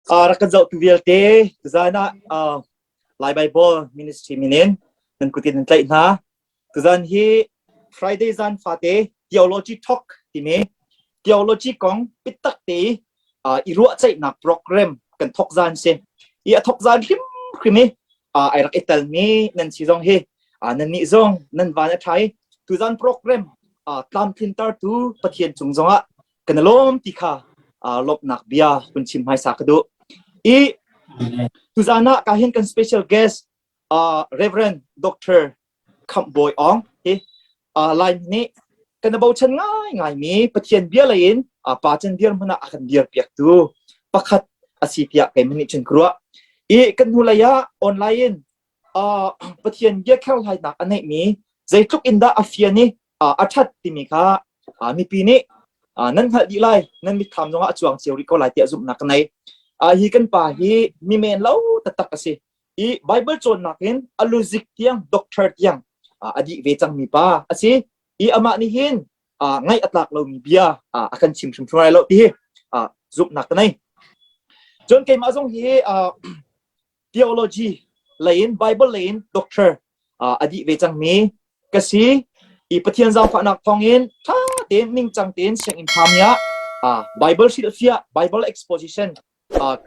Rak kan zohtu vialte tuzaan ah Lai Bible Ministry min in nan kut in nan tlaih hna. Tuzaan hi Friday zan fate Theology Talk timi theology kong biatak te i ruahceihnak program kan thok zan si. I a thok zan hrimhrim i ai rak i telmi nan si zong hi nan nih zong nan van a ṭha i tuzaan program tlamtlintertu Pathian cung zongah kan i lawm ti kha lawmhnak bia hun chim hmaisa ka duh. I tuzaan ah ka hin kan special guest Reverend Dr. Khamh Bawi Aung hi Lai nih kan i bochan ngaingaimi Pathian bia lei in pa can dirhmun ah a kan dirpiaktu pakhat a si tiah keimah nih cun ka ruah. I kan hnulei ah online in Pathian bia kherhlainak a neihmi zeitluk in dah a fian i a ṭhat timi kha mipi nih nan hngalh dih lai, nan mitthlam zongah a cuang cio rih ko lai tiah zumhnak ka nei. Hi kan pa hi mi men lo taktak a si. I Bible cawnnak in a luzik tiang doctor tiang a dih ve cangmi pa a si. I amah nih hin ngaih a tlak lomi bia a kan chim hrimhrim lai lo ti hi zumhnak ka nei. Cun keimah zong hi theology lei in Bible lei in doctor a dih ve cangmi ka si. I Pathian zaangfahnak thawngin ṭha tein ningcang tein sianginn ṭhami ah Bible hrilhfiah, Bible exposition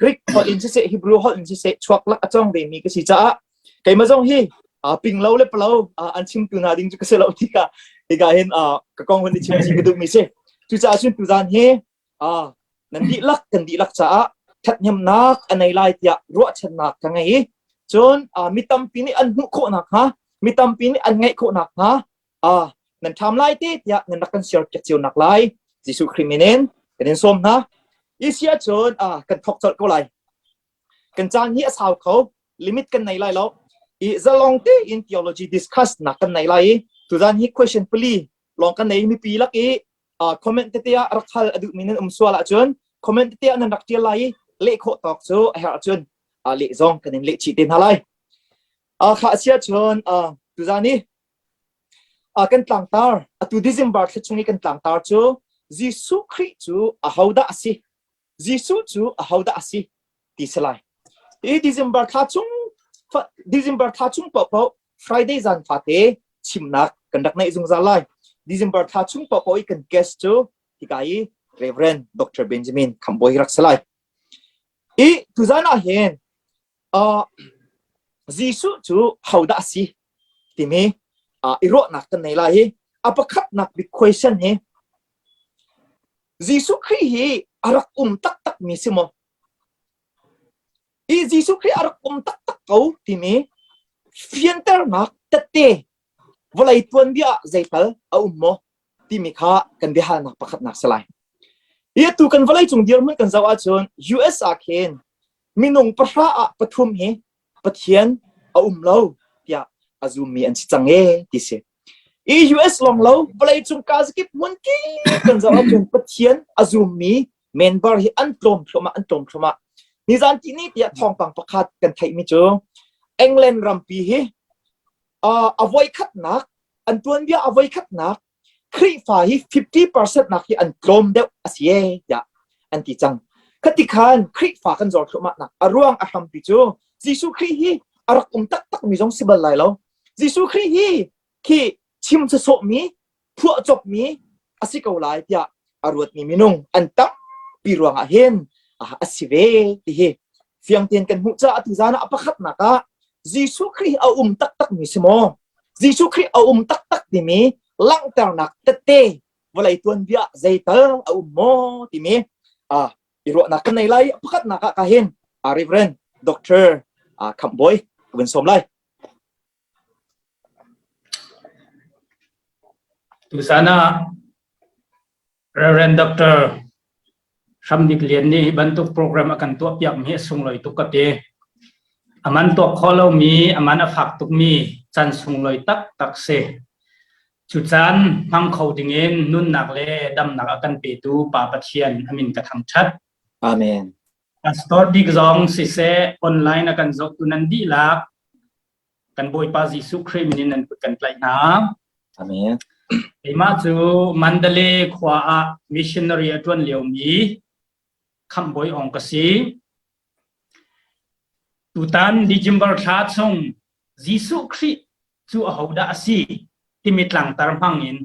Greek holh in siseh Hebrew holh in siseh chuak lak a cawng vemi ka si caah keimah zong hi ping lo le palo an chimtu hna ding cu ka si lo tikah hika hin ka kong hun i chim ka duhmi si. Cucaah cun tuzaan hi nan dihlak kan dihlak caah ṭhathnemnak a nei lai tiah ruahchannak ka ngei i cun mi tampi nih an hmuh khawh nakhnga mi tampi nih an ngaih khawh nakhnga nan ṭham lai te tiah nan rak kan share piak cio nak lai Jesuh Khrih min in kan in sawm hna. Isi ahcun kan thawk colh ko lai. Kan caan hi a sau kho, limit kan nei lai lo. I zalong tein theology discuss nak kan nei lai i tuzan hi question pali lawng kan nei mipi lak i comment tete ah rak hal a duhmi nan um sual ahcun comment tete ah nan rak tial lai i leh khawh tawk cu a herh ahcun leh zong kan in leh chih te hna lai. Kha a si ahcun tuzan hi kan tlangtar atu December thla chung i kan tlangtar cu Jesuh Khrih cu ahodah a si? Jesuh cu ahodah a si ti si lai. Hi December thla chung December thla chung paohpaoh Friday zan fate chimnak kan rak neih zungzal lai. December thla chung paohpaoh i kan guest cu hika i Reverend Dr. Benjamin Khambawi rak si lai. I tuzan ah hin uh, Jesuh cu hodah a si timi uh, i ruahnak kan nei lai hi a pakhatnak big question hi Jesuh Khrih hi a rak um taktak mi si maw? I Jesuh Khrih a rak um taktak ko timi fianternak tette vawlei tuanbia ah zeital a um maw timi kha kan biahalnak pakhatnak si lai. Hi atu kan vawlei cung dirhmun kan zoh ahcun US ah khin minung pahra ah pathum hi Pathian a um lo tiah a zummi an si cang ee ti si. I US lawng lo vawleicung kazakip hmun kip kan zoh ahcun Pathian a zummi member hi an tlawm thluahmah an tlawm thluahmah. Nizan ti ni tiah thawngpang pakhat kan theihmi cu England rampi hi a voikhatnak an tuanbia a voikhatnak Khrihfa hi 50% nak hi an tlawm deuh a si ee tiah an ti cang. Khati khan Khrihfa kan zor thluahmah nak a ruang a hrampi cu Jesuh Khrih hi a rak um taktak mi zong si bal lai lo. Jesuh Khrih hi khi chim sawsawhmi, phuah copmi a si ko lai tiah a ruatmi minung an tampi ruangah hin a si ve ti hi fiang tein kan hmuh caah atu zan ah a pakhatnak ah Jesuh Khrih a um taktak mi si maw? Jesuh Khrih a um taktak timi langhternak tette vawlei tuanbia zeital a um maw timi i ruahnak kan nei lai. Pakhatnak ah ka hin Reverend Dr. Khamh Bawi ka vun sawm lai. Tusan ah Reverend Dr. Hramdik Lian nih hi bantuk program a kan tuahpiakmi hi a sunglawi tuk ka ti. A man tuak kho lomi, a man a fak tukmi caan sunglawi taktak si. Cu caan hmang kho dingin nunnak le damnak a kan petu Pa Pathian a min ka thangṭhat. Amen. Pastor bik zong siseh, online a kan zohtu nan dihlak, kan Bawipa Jesuh Khrih min in nan kut kan tlaih hna. Amen. Keimah cu Mandalay khua ah missionary a ṭuan liomi Khamhbawi Ong ka si. Tutan December thla chung Jesuh Khrih cu ahodah a si timi tlangtar hmang in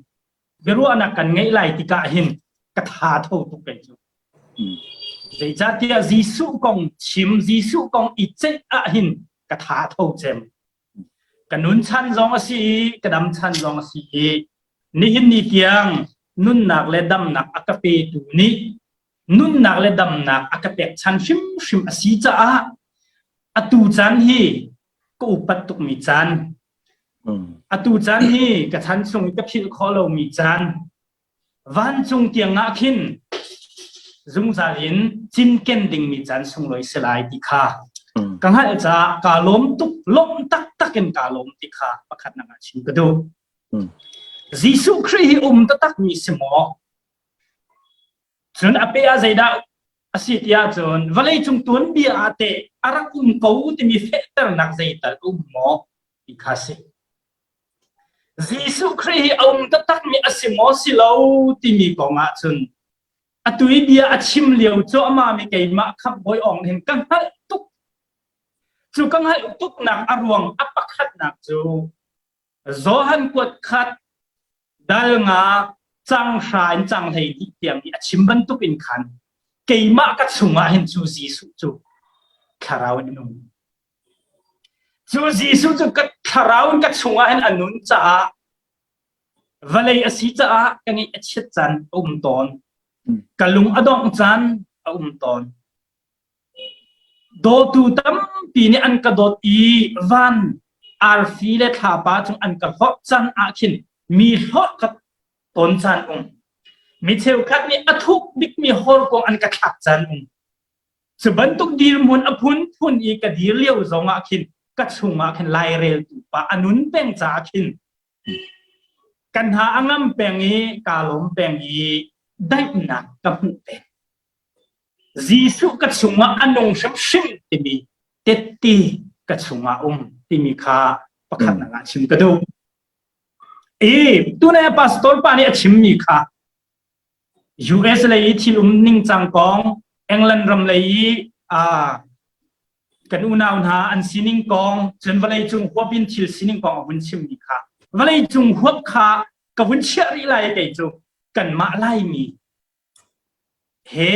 biaruahnak kan ngeih lai tikah hin ka tha tho tuk kei cu. Zeicahtiah Jesuh kong chim, Jesuh kong i ceih ah hin ka tha tho cem. Ka nun chan zong a si i ka dam chan zong a si i nihin ni tiang nunnak le damnak a ka petu nih nunnak le damnak a ka pek chan hrimhrim a si caah atu caan hi ka upat tukmi caan atu caan hi ka chan chung i ka philh khawh lomi caan vancung tiang ah khin zungzal in cinken dingmi caan sunglawi si lai ti kha ka hngalh caah kaa lawm tuk lawmh taktak in kaa lawm ti kha pakhatnak ah chim ka duh. Jesuh Khrih hi um taktakmi si maw? Cun a pe ah zeidah a si ti ahcun vawleicung tuanbia ah teh a rak um ko timi fehternak zeital a um maw ti kha si. Jesuh Khrih hi a um taktakmi a si maw si lo timi kong ahcun atu i bia a chim lio cuahmah mi keimah khamhbawi awng hin ka hngalh tuk. Cu ka hngalh tuknak a ruang a pakhatnak cu Johan kuat khat dal nga cang hra in cang hlei dih tiang i a chim bantuk in khan keimah ka chungah hin cu Jesuh cu thlarau in a nung. Cu Jesuh cu ka thlarau in ka chungah hin a nun caah vawlei a si caah ka ngeih a chiat caan a um tawn. Ka lung a dongh caan a um tawn. Dawtu tampi nih an ka dawt i van arfi le thlapa cung an ka hlorh can ah khin mi hlorh ka ton caan um. Mi cheukhat nih a thuk bikmi horkuang an ka thlak caan um. Cu bantuk dirhmun a phunphun i ka dir lio zong ah khin ka chungah khin laireltu pa a nun peng caah khin kan hna a ngam peng i kaa lawm peng i daihnak ka hmuh peng. Jesuh ka chungah a nung hrimhrim timi tette ka chungah um timi kha pakhatnak ah chim ka duh. I tunai pastor pa nih a chimmi kha US lei i thil um ningcang kong, England ram lei i kan unau hna an sining kong, cun vawleicung huap in thil sining kong a vun chimmi kha vawleicung huap kha ka vun chiah rih lai kei cu kanmah Laimi he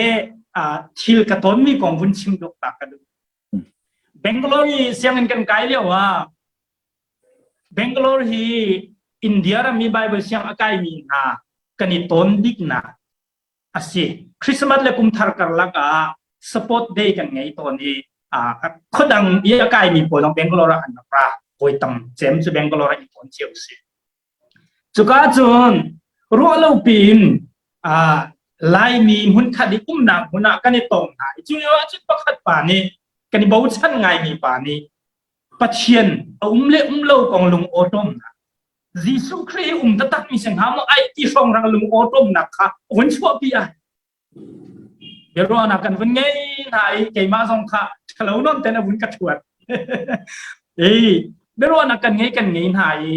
thil ka tonmi kong vun chim duk ta ka duh. Bangalore i sianginn kan kai lio ah Bangalore hi India ram i Bible siang a kaimi hna kan i ton biknak a si. Christmas le kum thar karlak ah support day kan ngei tawn i khuadang i a kaimi pawl zong Bangalore ah an rak ra. Voi tam cem cu Bangalore ah i ton cio si. Cuka cun ruah lo piin Laimi hmunkhat i umnak hmun ah kan i tong hna i cu lio ah cun pakhat pa nih kan i bochan ngaimi pa nih Pathian a um le um lo kong lung awṭawmnak Jesuh Khrih hi um taktakmi si hnga maw ai ti hrawng rang lung awṭawmnak kha a hun chuahpi ai. Biaruahnak kan vun ngei hna i keimah zong kha ṭhalo nawn ten a vun ka ṭhuat. Ei, biaruahnak kan ngei kan ngei hna i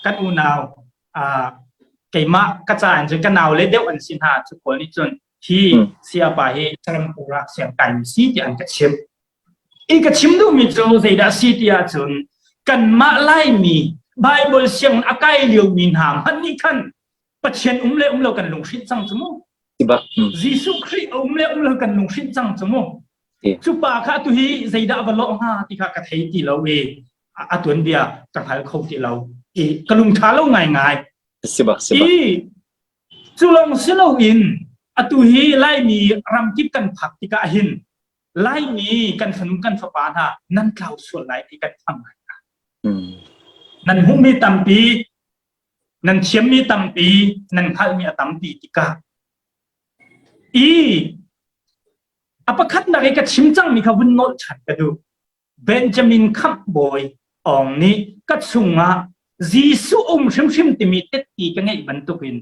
kan unau keimah ka ca in cun ka nau le deuh an si hna cu pawl nih cun hi siapa hi Sarampur ah siangkai mi si tiah an ka chimh. I ka chim duhmi cu zeidah si ti ahcun kanmah Laimi Bible sianginn a kai liomi hna hmanh nih khan Pathian um le um lo kan lunghrinh cang cu mu. Jesuh Khrih a um le um lo kan lunghrinh cang cu mu. Cu pa kha tu hi zeidah va lawh hnga ti kha ka thei ti lo i a tuanbia ka hngal kho ti lo i ka lungtha lo ngaingai. Si bak si bak. I cu lawng si loin atu hi Laimi ramkip kan phak tikah hin Laimi kan fanu kan fapa hna nan tlau sual lai ti kan phang ngai hna. Nan hmuhmi tampi, nan thiammi tampi, nan hngalhmi a tampi tikah i a pakhatnak i ka chim cangmi kha vun nolh ṭhan ka duh. Benjamin Khamhbawi Aung nih ka chungah Jesuh um hrimhrim timi tette ka ngeih bantukin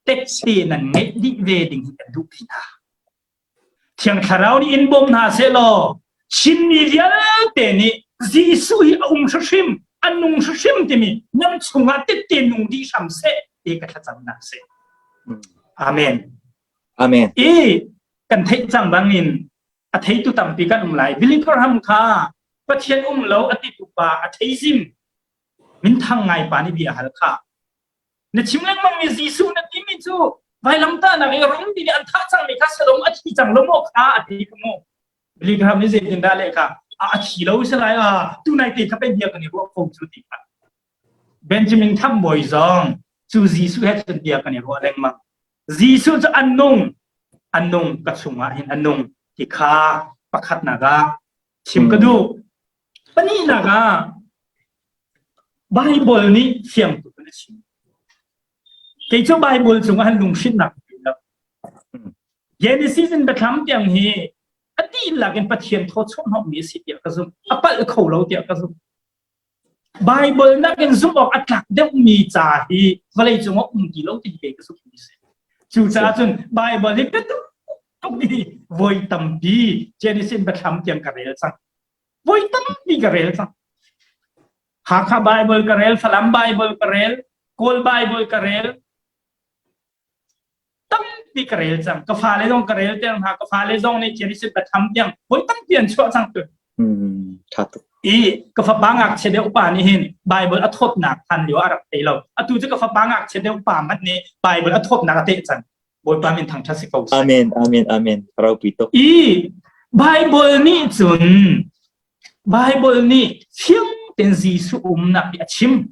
tette nan ngeih dih ve ding hi kan duh hna. Thiang Thlarau nih in bawm hna sehlaw Chinmi vialte nih Jesuh hi a um hrimhrim, a nung hrimhrim timi nan chungah tette nung dih hram seh ti ka thlacamnak si. Amen. Amen. I kan theih cang bangin. A theitu tampi kan um lai. Billy Graham kha Pathian um lo a ti tu pa atheism minthang ngai pa nih bia hal kha. Na chim lengmang mi Jesuh na timi cu vailamtahnak i Rom mi nih an thah cangmi kha Salom a thi cang lo maw kha a ti kha mu. Billy Graham nih zeitindah leh kha a thi lo si lai a tunai te kha pe bia kan i ruah ko cu ti kha. Benjamin Thambawi zong cu Jesuh he cun bia kan i ruah lengmang. Jesuh cu an nung, an nung ka chungah hin a nung ti kha pakhatnak ah chim ka duh. Pahnihnak ah Bible nih fiang tuk in a chim. Kei cu Bible cungah han lunghrinnak ka ngei lo. Genesis in Biathlam tiang hi a dihlak in Pathian thaw chuahhnawhmi a si tiah ka zumh. A palh kho lo tiah ka zumh. Bible nakin zumh awk a tlak deuhmi ca hi vawlei cung ah um ti lo ti ke ka zumhmi si. Cucaah cun Bible hi ka tuk tuk i voi tampi Genesis Biathlam tiang ka rel cang. Voi tampi ka rel cang. Hakha Bible ka rel, Falam Bible ka rel, Kawl Bible ka rel, tampi ka rel cang. Ka fale zong ka rel tiang hna, ka fale zong nih Genesis Biathlam tiang voi tampi an chuah cang tu. Mm, tha tuk. I ka fapa ngakchia deuh pa nih hin Bible a thawtnak than lio a rak thei lo. Atu cu ka fapa ngakchia deuh pa hmanh nih Bible a thawtnak a teh cang. Bawipa min thangṭhat si ko seh. Amen, amen, amen. Ropi tuk. I Bible nih cun Bible nih fiang tein Jesuh umnak hi a chim.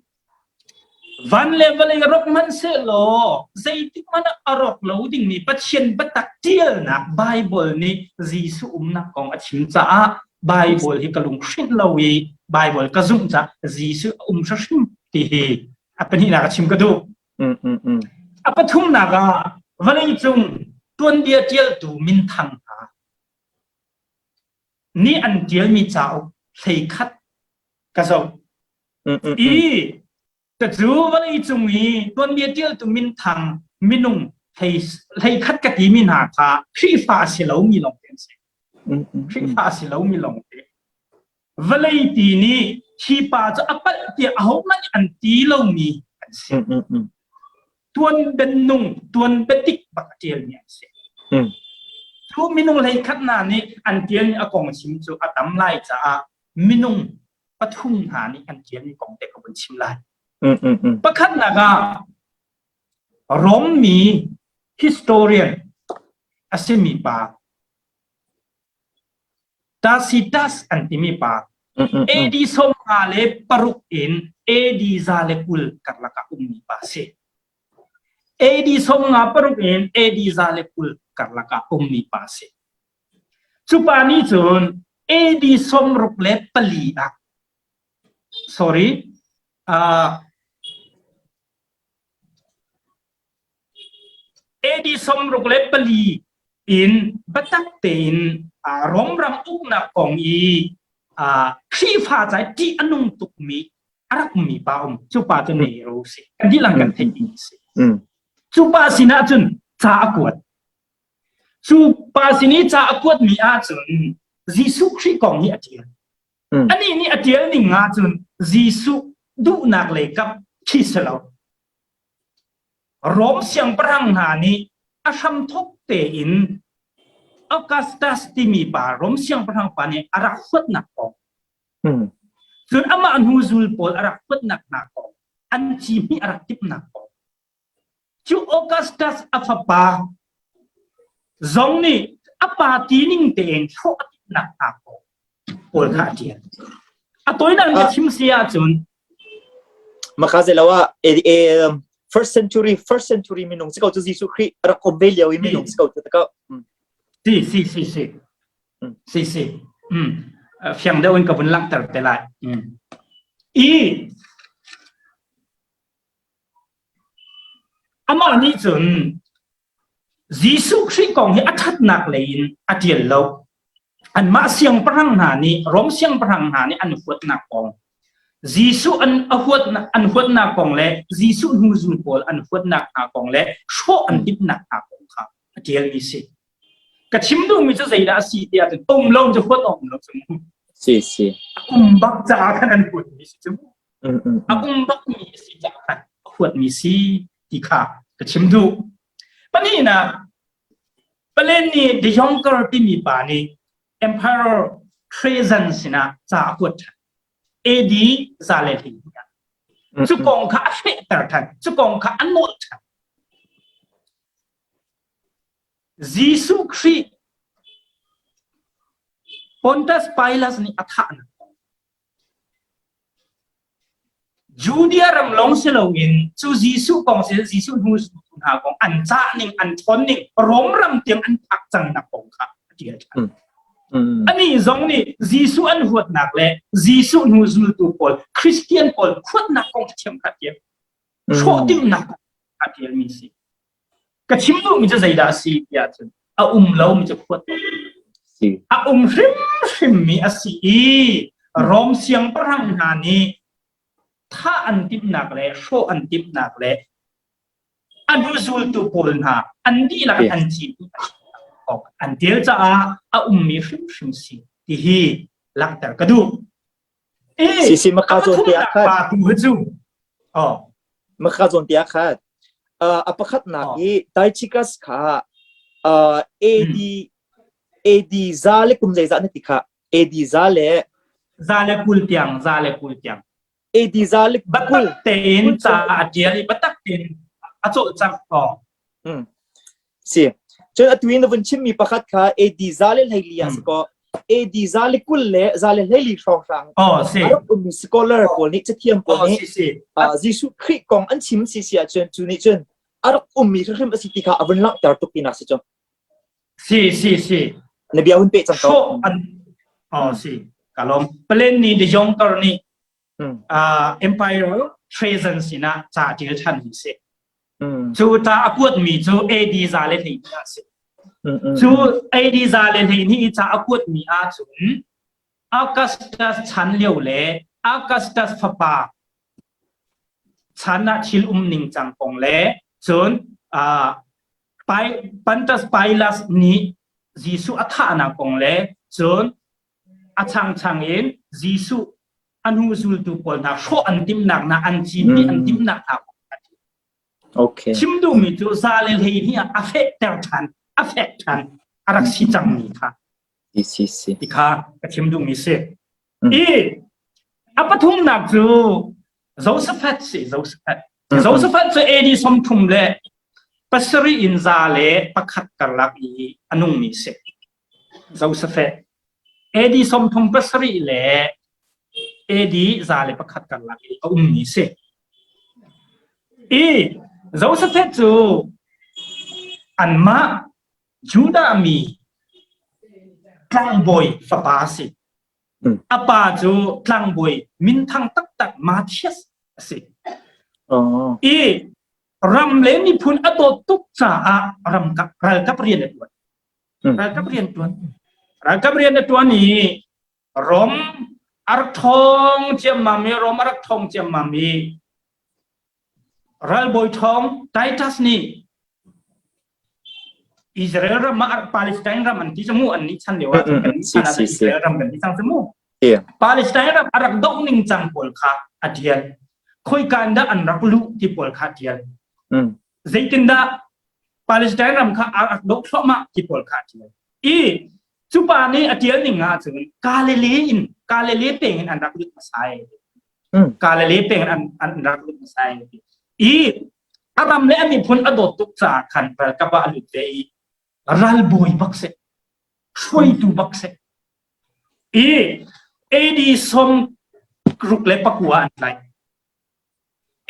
Van le vawlei rawk hmanhsehlaw zeitik hmanh ah a rawk lo dingmi Pathian biatak ṭialnak Baibal nih Jesuh umnak kong a chim caah Baibal hi ka lunghrinh lo i Baibal ka zumh caah Jesuh a um hrimhrim ti hi a pahnihnak a chim ka duh. Mm, mm, mm. A pathumnak ah vawleicung tuanbia ṭialtu minthang hna nih an ṭialmi cauk hleikhat ka zoh. I cu vawleicung i tuanbia ṭialtu minthang minung hleikhat ka timi hna kha Khrihfa a si lomi lawngte an si. Khrihfa a si lomi lawngte. Vawlei ti nih hi pa cu a palh tiah ahohmanh an ti lomi an si. Tuan nung, tuan dik bak a ṭialmi an si. Cu minung hleikhat hna nih an ṭialmi a kong chim cu a tam lai caah minung pathum hna nih an ṭialmi kong te ka vun chim lai. Pakhatnak ah Rom mi historian a simi pa Tacitus an timi pa AD 56 in AD 120 karlak ah ummi pa a si. AD 56 in AD 120 karlak ah ummi pa a si. Cu pa nih cun AD 64 ah sorry uh, AD 64 in biatak tein uh, Rom ram uknak kong i uh, Khrihfa ca ṭih a nung tukmi a rak ummi pa um cu pa cu Nero si kan dihlak kan theih mi si cu pa sinah cun ca a kuat Cu pa sin i ca a kuatmi ahcun Jesuh Khrih kong hi a ṭial. Anih nih a ṭial ning ahcun Jesuh duhnak lei kap khi si lo. Rom siangpahrang hna nih a hramthawk tein Augustus timi pa Rom siangpahrang pa nih a rak huatnak kong cun amah hnuzul pawl a rak huatnak hna kong an ci hmih a rak timhnak kong Cu Augustus a fapa zong nih a pa tining tein hrawh a timhnak hna kong pawl kha a ṭial. A tawinak in ka chim si ahcun Maka zelo ah first century first century minung si ko cu Jesuh Khrih rak um ve lio i minung si ko cu ta Si si si si si si mm fiang deuh in ka vun langhter te lai. Mm. I Amah nih cun Jesuh Khrih kong hi a ṭhatnak lei in a ṭial lo. Anmah siangpahrang hna nih Rom siangpahrang hna nih an huatnak kong, Jesuh an a huatnak an huatnak kong le Jesuh hnuzul pawl an huatnak hna kong le hrawh an timhnak hna kong kha a ṭialmi si. Ka chim duhmi cu zeidah a si tiah cun um lo cu huat awk um lo cu mu. Si si. A um bak caah khan an huatmi si cu mu. A um bakmi a si caah khan a huatmi si ti kha ka chim duh. Pahnihnak, Palen nih De Jonker timi pa nih Emperor Trajan sinah ca a kuat ṭhan. AD 112 ah. Cu kong kha a fehter ṭhan. Cu kong kha a nolh ṭhan. Jesuh Khrih Pontius Pilate nih a thahnak kong. Judea ram lawng si loin cu Jesuh kong si Jesuh hnu zultu hna kong an cah ning an ṭhawn ning Rom ram tiang an phak cangnak kong kha a ṭial ṭhan. Anih zong nih Jesuh an huatnak le Jesuh hnu zultu pawl Christian pawl huatnak kong thiam kha ṭial. Hrawh timhnak kong a ṭialmi si. Ka chim duhmi cu zeidah a si tiah cun a um lomi cu huat Si. A um hrimhrimmi a si i Rom siangpahrang hna nih thah an timhnak le hrawh an timhnak le a hnuzultu pawl hna an dihlak in an ci an tel caah a ummi hrimhrim si ti hi langhter ka duh. Si si maka zawn te ah khan. Pa tu hi cu. Oh. Maka zawn te ah khan. A pakhatnak hi Tychicus kha AD AD za le kum zeizah na ti kha AD za le za le 20 tiang za le 20 tiang AD za le 20 tein ca a tial i batak tein a cawlcangh ko. Si. Cun atu in na vun chimmi pakhat kha AD za le 14 ah si kaw AD za le 20 le za le 14 hrawnghrang oh, si. a rak ummi scholar pawl nih cathiam pawl oh, nih si, si. Uh, Jesuh Khrih kong an chim si si ahcun cu nih cun a rak ummi hrimhrim a si ti kha a vun langhter tuk tinak si cu. Si si si. Na bia hun peh cang ko. An oh si. Kalom. Pliny the Younger nih uh, Empire Trajan sinah ca ṭial ṭhan hi si. Cu ca a kuatmi cu AD za le 12 a si. Cu AD za le 12 i ca a kuatmi ahcun Augustus chan lio le Augustus fapa chan ah thil um ning cang kong le cun uh, Pontius Pilate nih Jesuh a thahnak kong le cun a changchang in Jesuh a hnu zultu pawl hna hrawh an timhnak hna an cin an timhnak hna Okay. Chim duhmi cu za le 12 ah a fehter ṭhan, a fek ṭhan, a rak si cangmi kha. Si si si. Ti kha ka chim duhmi si. I a pathumnak cu Josaphat si, Josaphat. Josaphat cu AD 37 in 101 karlak i a nungmi si. Josaphat. AD 37 le AD 101 karlak i a ummi si. I Josaphat cu anmah Judah mi tlangbawi fapa a si. A pa cu tlangbawi minthang taktak Matthias a si. Oh. I ram le miphun a dawt tuk caah ram ralkap rian a ṭuan. Ralkap rian ṭuan. Ralkap rian a ṭuan i Rom a rak ṭhawng ciammam i Rom a rak ṭhawng ciammam i ralbawi ṭhawng Titus nih Israel ram ah Palestine ram an ti cu mu an nih chan lio ah kan nih chan ah Israel ram kan ti cang cu mu. Palestine ram a rak doh ning cang pawl kha a ṭial. Khoika in dah an rak luh ti pawl kha a ṭial. Zeitindah Palestine ram kha a rak doh thluahmah ti pawl kha a ṭial. I cu pa nih a ṭial ning ah cun Galilee in Galilee peng in an rak lut hmasa i Galilee peng in an, an rak lut hmasa i i a ram le a miphun a dawt tuk caah khan ralkap ah a lut ve i ralbawi bak si hruaitu bak si i AD 69 an tlaih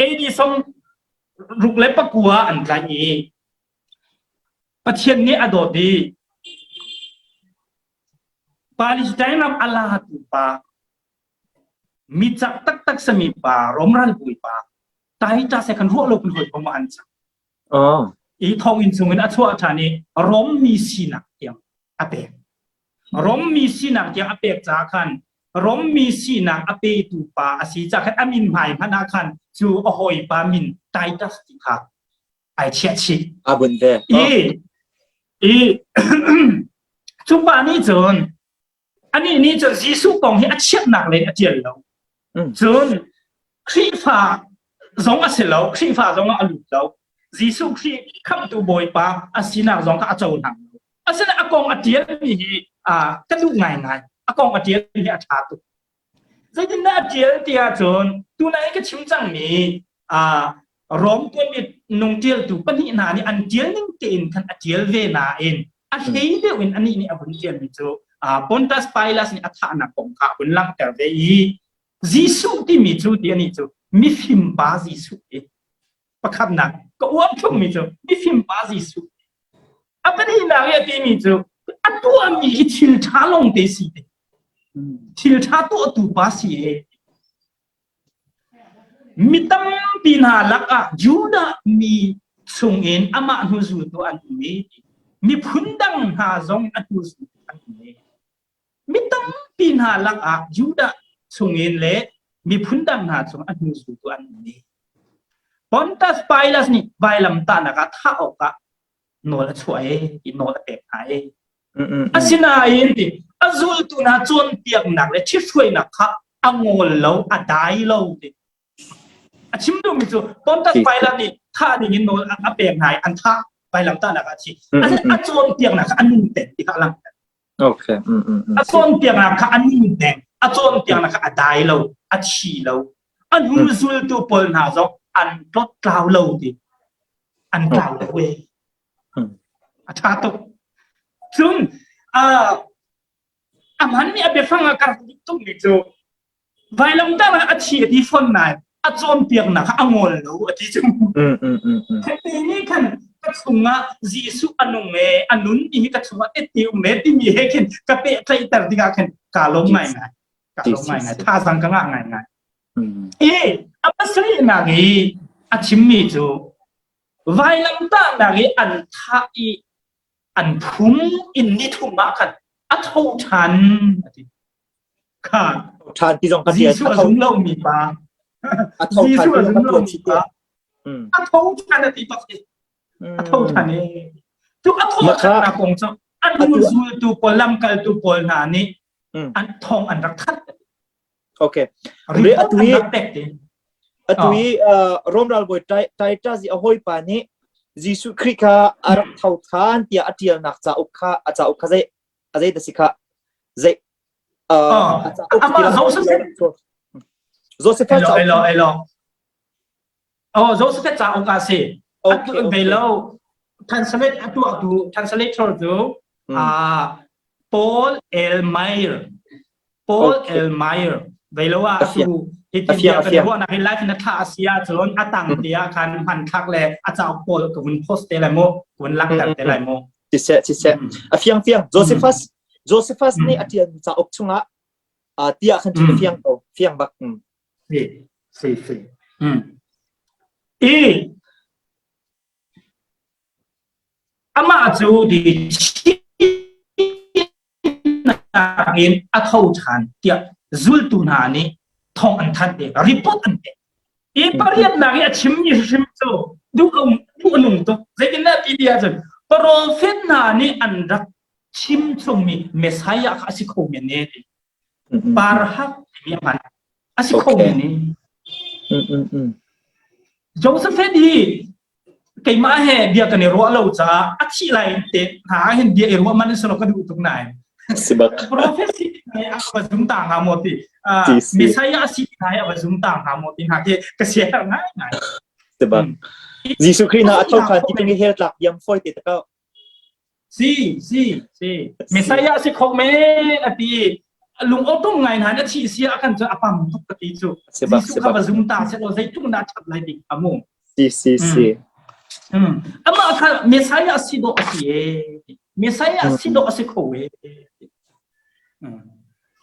AD 69 an tlaih i Pathian nih a dawt i Palestine ram a latu pa mi cak taktak sami pa Rom ralbawi pa Titus he khan ruah lo pin hawikom ah an cang. Oh. I thonginn chungin a chuah ṭhan i Rom mi sinak tiang a pek. Rom mi sinak tiang a pek caah khan Rom mi sinak a petu pa a si caah khan a min hmai hmanh ah khan cu a hawipa min Titus ti kha ai chiah chih. A bun ve. I i cu pa nih cun anih nih cun Jesuh kong hi a chiatnak len a ṭial lo. Cun Khrihfa zong a si lo, Khrihfa zong ah a lut lo. Jesuh Khrih khamhtu Bawipa a sinak zong kha a cohlang lo. Asinain a kong a ṭialmi hi ka duh ngaingai. A kong a ṭialmi hi a ṭha tuk. Zeitindah a ṭial ti ahcun tunai ka chim cangmi Rom tuanbia nung ṭialtu pahnih hna nih an ṭial ning tein khan a ṭial ve nain a hlei deuh in anih nih a vun ṭialmi cu Pontius Pilat nih a thahnak kong kha a vun langhter ve i Jesuh timi cu ti anih cu mifim pa Jesuh ti pakhatnak ka uar thlungmi cu mifim pa Jesuh a pahnihnak i a timi cu a tuahmi hi thil ṭha lawngte si te thil ṭha tuahtu pa si e Mi tampi hna lakah Judah mi chungin amah hnuzultu an um i miphun dang hna zong a hnuzultu an um i mi tampi hna lakah Judah chungin le miphun dang hna chung a hnuzultu an um i Pontius Pilat nih vailamtahnak ah thah awkah nawl a chuah i nawl a pek hna i Asinain a zultu hna cawnpiaknak le ṭhithruainak kha a ngol lo, a dai lo ti. A chim duhmi cu Pontius Pilate nih thah ding in nawl a pek hna i an thah vailamtahnak ah a thi. A cawnpiaknak kha a nun peng ti kha a langhter. Okay. A cawnpiaknak kha a nun peng. A cawnpiaknak kha a dai lo, a thi lo. A hnu zultu pawl hna zong an tlot tlau lo ti. An tlau lo e. A ṭha tuk. Cun a hmanmi a biafang ah ka rak duh tukmi cu vailamtah ah a thi a ti fawn nain a cawnpiaknak kha a ngol lo a ti cu. Hiti nih khan ka chungah Jesuh a nung e a nun ti hi ka chungah tette um e timi he khin ka pehtlaihter tikah khin kaa lawm ngaingai. Kaa lawm ngaingai. Thazaang ka ngah ngaingai. I a pasarihnak i a chimmi cu Vailamtahnak i an thah i an phum in nithum ah khan a tho ṭhan a ti. Kha ṭhan ti zong ka Jesuh a zum lomi pa. A tho ṭhan Jesuh a zum lomi pa. A tho ṭhan a ti bak hi. A tho ṭhan i. Cu a thawh ṭhannak kong cu an zultu pawl lamkaltu pawl hna nih an thawng an rak thanh. Okay. Atu i atu i Rom ralbawi Titus i a hawipa nih Jesuh Khrih kha a rak tho ṭhan tiah a ṭialnak cauk kha a cauk kha zei a zei dah si kha zei a cauk amah Joseph Joseph cauk elo elo Oh, Joseph cauk ah si. Okay, okay. lo translate a tuahtu translator cu uh, Paul L. Meyer. Paul Okay. L. Meyer. Ve lo ah A fiang. tu hitin A fiang, bia a kan fiang. ruahnak hi live na thlah a si ahcun a tang te ah khan hmanthlak le a cauk pawl ka vun post te lai mu, ka vun langhter te lai mu. Siseh, siseh. A fiang fiang. Josephus Josephus nih a ṭialmi cauk chungah uh, tiah khan cu a fiang ko. Fiang bak. Mm. Si, si, si. Mm. I amah cu di thihnak in a tho ṭhan tiah zultu hna nih thawng an thanh i report an pek. I pariatnak i a chimmi hrim cu duh duh a nung tuk. Zeitindah ti ti ahcun profet hna nih an rak chim chungmi Messiah kha a si kho men ne ti. Parhak timi a hman. A si kho men ne. Joseph hi keimah he bia kan i ruah lo caah a thih lai te hna hin bia i ruah man selo ka duh tuk nain prophecy ne a va zum ta hnga maw ti Messiah a si hna a va zum ta hnga maw ti hna khi ka sia ngai ngai Sibak Jesuh Khrih na a tho khan ti tung hel tlak diam foi te ta Si, si, si. Messiah si kho men a ti. Lung awtum ngai hna na thi sia a kan cu a pam tuk ka ti cu. Jesuh kha va zum ta se law zeitluk na that lai ding amu. Si, si, si. Mm. Amah kha Messiah si dawh a si e. Messiah si dawh a si kho e.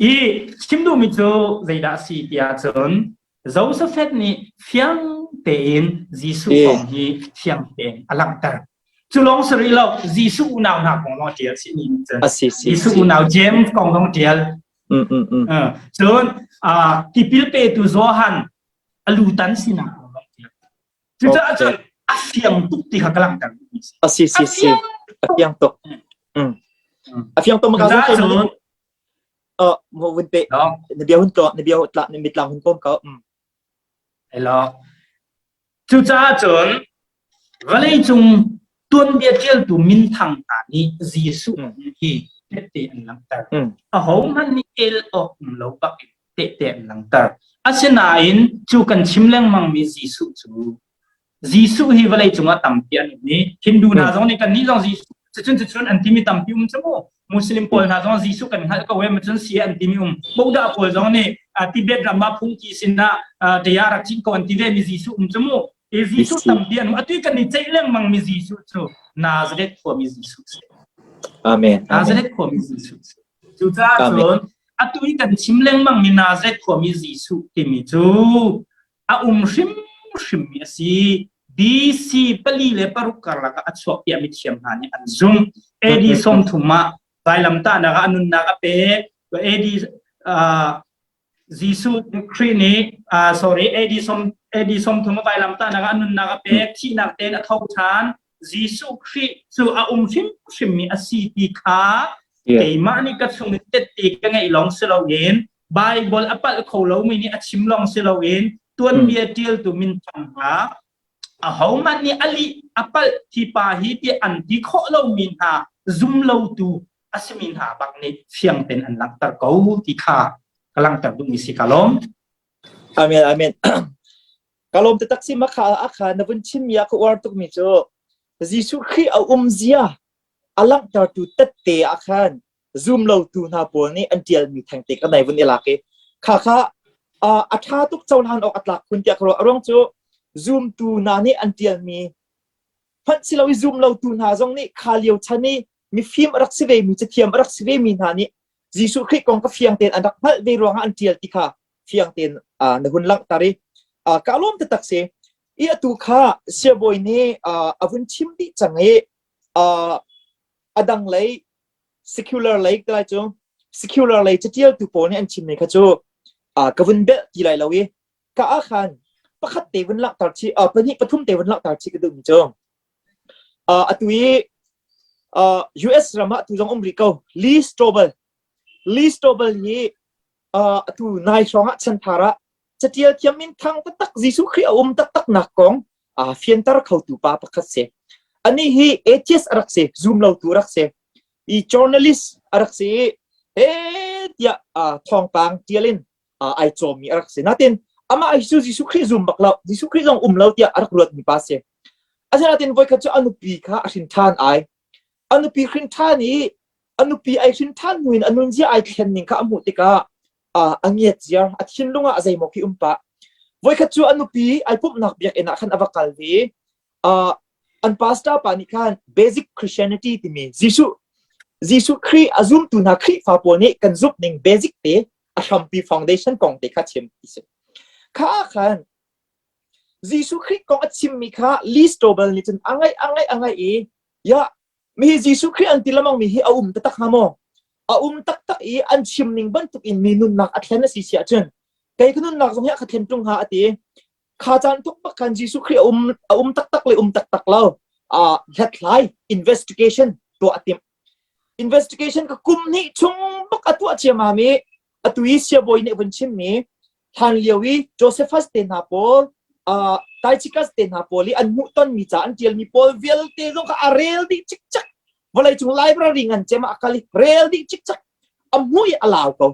I chim duhmi cu zeidah si tiah cun Joseph nih fiang tein Jesuh kong hi fiang tein a langhter. Cu lawng si rih lo, Jesuh unau hna kong zong a ṭial si ni cun. Jesuh unau James kong zong a ṭial. Cun tipil petu Johan a lutan sinak kong zong a ṭial. Cucaah cun a fiang tuk ti kha ka langhter duhmi si. A si si si. A fiang tuk. A fiang tuk. Cucaah Oh, mo vun pe. Na bia hun tlo, na bia tla, na mitlang hun pom ko. Mm. Hello. Cucaah cun vawlei cung. Tuanbia ṭialtu minthang hna nih Jesuh hi tehte an langhter. Ahohmanh nih el awk um lo bak in tehte an langhter. Asinain cu kan chim lengmangmi Jesuh cu Jesuh hi vawlei cungah tampi an um i Hindu hna zong nih kannih zong Jesuh cucun cucun an timi tampi um cu mu. Muslim pawl hna zong Jesuh kan hngalh ko em cun si an timi um. Buddha pawl zong nih Tibet ram ah phungki sinah daya rak cin ko an ti ve mi Jesuh um cu mu. I Jesuh tampi an um. Atu kan i ceih lengmang mi Jesuh cu Nazareth khuami Jesuh si. Amen. Nazareth khuami Jesuh si. Cucaah cun atu i kan chim lengmang mi Nazareth khuami Jesuh timi cu a um hrimhrimmi a si. BC 4 le 6 karlak ah a chuak tiah mithiam hna nih an zumh. AD 30 ah vailamtahnak ah a nunnak a pek. AD Jesuh Khrih nih sorry AD som AD 30 ah vailamtahnak ah a nunnak a pek. Thihnak tein a tho ṭhan. Jesuh Khrih cu a um hrimhrimmi a si ti kha keimah nih ka chung in tette ka ngeih lawng si loin Baibal a palh kho lomi nih a chim lawng si loin tuanbia ṭialtu minthang hna ahohmanh nih a lih a palh hi pa hi ti an ti khawh lomi hna zum lotu a simi hna bak nih fiang tein an langhter ko ti kha ka langhter duhmi si ka lawm. Amen amen. Ka lawm taktak si makha akha na vun chim mi a ka uar tukmi cu Jesuh Khrih a um zia a langhtertu tette ah khan zum lotu hna pawl nih an ṭialmi thengte ka nei vun i lak i kha kha a ṭha tuk cohlan awk a tlak khun tiah ka ruah. A ruang cu zumtu hna nih an ṭialmi hmanh si lo i zum lotu hna zong nih kha lio chan i mifim a rak si vemi cathiam a rak si vemi hna nih Jesuh Khrih kong ka fiang tein an rak hngalh ve ruangah an ṭial ti kha fiang tein na hun langhter i ka lawm taktak si. I atu kha siabawi nih a vun chim dih cang i a dang lei secular lei te lai cu secular lei catialtu pawl nih an chimmi kha cu ka vun belh ti lai lo i ka ah khan pakhat te vun langhter chih pahnih pathum te vun langhter chih ka duhmi cu atu i US ram ah tu zong um rih ko Lee Strobel Lee Strobel hi atu nai hrawng ah chanthar ah catial thiam in thang taktak Jesuh Khrih a um taktak nak kong fianter khotu pa pakhat si. Anih hi atheist a rak si, zum lotu a rak si. I journalist a rak si i he tiah thawngpang tial in ai cawmmi a rak si. Natin amah hi cu Jesuh Khrih zum bak lo, Jesuh Khrih zong um lo tiah a rak ruatmi pa si. Asinain voikhat cu a nupi kha a hrin ṭhan ai. A nupi hrin ṭhan i a nupi ai hrin ṭhan hnu in a nunzia ai thlen ning kha a hmuh tikah a ngiat ziar a thinlung ah zeimaw khi um pah voikhat cu a nupi ai pumhnak biakinn ah khan a va kal ve an pastor pa nih khan basic Christianity timi Jesuh Jesuh Khrih a zumtu hna Khrihfa pawl nih kan zumh ning basic te a hrampi foundation kong te kha chim ti si kha khan Jesuh Khrih kong a chimmi kha Lee Strobel nih cun a ngaih a ngaih a ngaih i ya Mi hi Jesuh Khrih an ti lamang mi hi a um taktak hnga maw? A um taktak i an chim ning bantuk in mi nunnak a thlen a si si ahcun kei ka nunnak zong hi a ka thlen ṭung hnga a ti. Kha caan tuk bak khan Jesuh Khrih a um a um taktak le um taktak lo uh, hlathlai investigation tuah a timh. Investigation ka kum hnih chung bak a tuah ciamam i atu i siabawi nih vun chimmi hlan lio i Josephus te hna pawl uh, Tychicus te hna pawl i an hmuhtonmi ca an ṭialmi pawl vialte zong kha a rel dih cikcek vawleicung library ngan cem ah a kal i rel dih cikcek a hmuh i a lau ko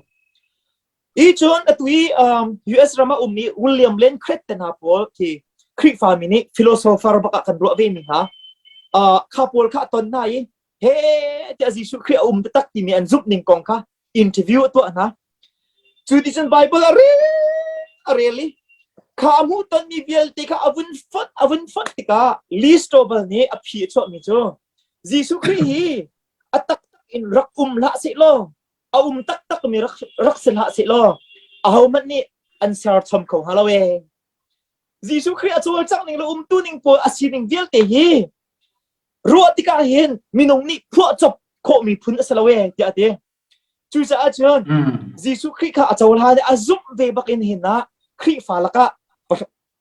i cun atu i um, US ram ah ummi William Lane Craig te hna pawl khi Khrihfami nih philosopher bak ah kan ruah ve mi hna uh, kha pawl kha a ton hna i he tiah Jesuh Khrih a um taktak timi an zumh ning kong kha interview a tuah hna. Cu ti cun Bible a rel a rel i kha a hmuh tonmi vialte kha a vun fonh a vun fonh tikah Lee Strobel nih a phi a chuahmi cu Jesuh Khrih hi a taktak in rak um hlah sehlaw a um taktak mi rak rak si hlah sehlaw ahohmanh nih an ser chom kho hnga lo ee. Jesuh Khrih a cawlcangh ning le umtu ning pawl a sining vialte hi ruah tikah hin minung nih phuahcop khawhmi phun a si lo ee tiah a ti. Cucaah cun Jesuh Khrih kha a cohlan i a zumh ve bak in hin ah Khrihfa lakah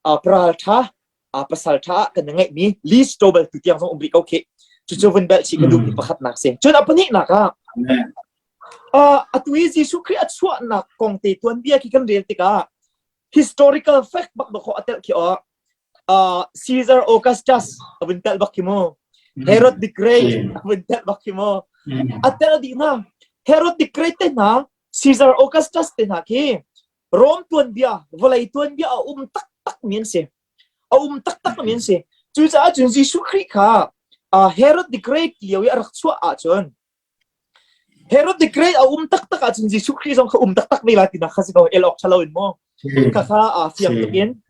paral ṭha pasal ṭha ah kan ngeihmi Lee Strobel tu tiang zong um rih ko khi. Cucu vun belh chih ka duhmi pakhatnak si. Cun a pahnihnak ah atu i Jesuh Khrih a chuahnak kong te tuanbia khi kan rel tikah historical fact bak dawh a telh khi aw Caesar Augustus a vun telh bak khi mu. Herod the Great a vun telh bak hi mu. A telh dih hna. Herod the Great te hna, Caesar Augustus te hna khi Rome tuanbia, vawlei tuanbia a um taktak mi an si. A um taktak mi an si. Cucaah cun Jesuh Khrih kha Herod the Great lio i a rak chuah ahcun Herod the Great a um taktak ahcun Jesuh Khrih zong kha um taktak ve lai tinak kha si ko el awk ṭha lo in mu. Kha kha fiang tuk in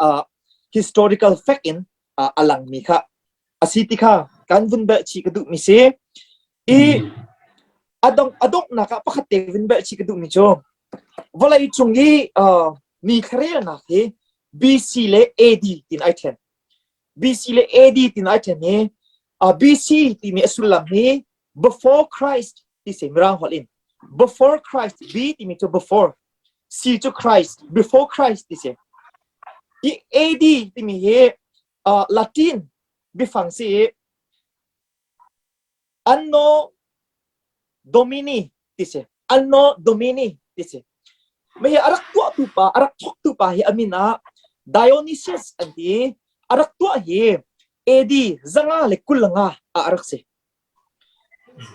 historical fact in a langmi kha a si ti kha kan vun belh chih ka duhmi si. I a donghnak ah pakhat te vun belh chih ka duhmi cu vawlei cung i mi thlarelnak hi BC le AD tin ai ṭhen. BC le AD tin ai ṭhen i BC timi a sullam hi before Christ ti si Mirang holh in before Christ B timi cu before C cu Christ before Christ ti si. I AD timi hi Latin biafang si i Anno Domini ti si. Anno Domini ti si. Mei a rak tuahtu pa, a rak thawktu pa hi a min ah Dionysius an ti. A rak tuah hi AD 125 ah a rak si.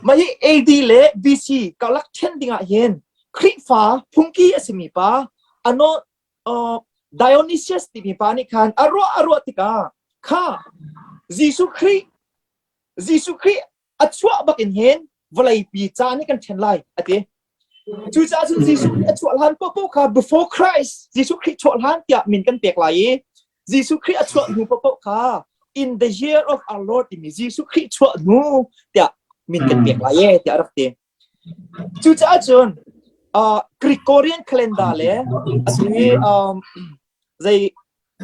Mah hi AD le BC karlak ṭhen dingah hin Khrihfa phungki a simi pa ano Dionysius timi pa nih khan a ruah a ruah tikah kha Jesuh Khrih Jesuh Khrih a chuah bak in hin vawleipi ca nih kan ṭhen lai a ti. Cucaah cun Jesuh Khrih a chuah hlan paohpaoh kha before Christ Jesuh Khrih chuah hlan tiah min kan pek lai i Jesuh Khrih a chuah hnu paohpaoh kha in the year of our Lord timi Jesuh Khrih chuah hnu tiah min kan pek lai e tiah a rak ti. Cucaah cun Gregorian calendar le atu hi zei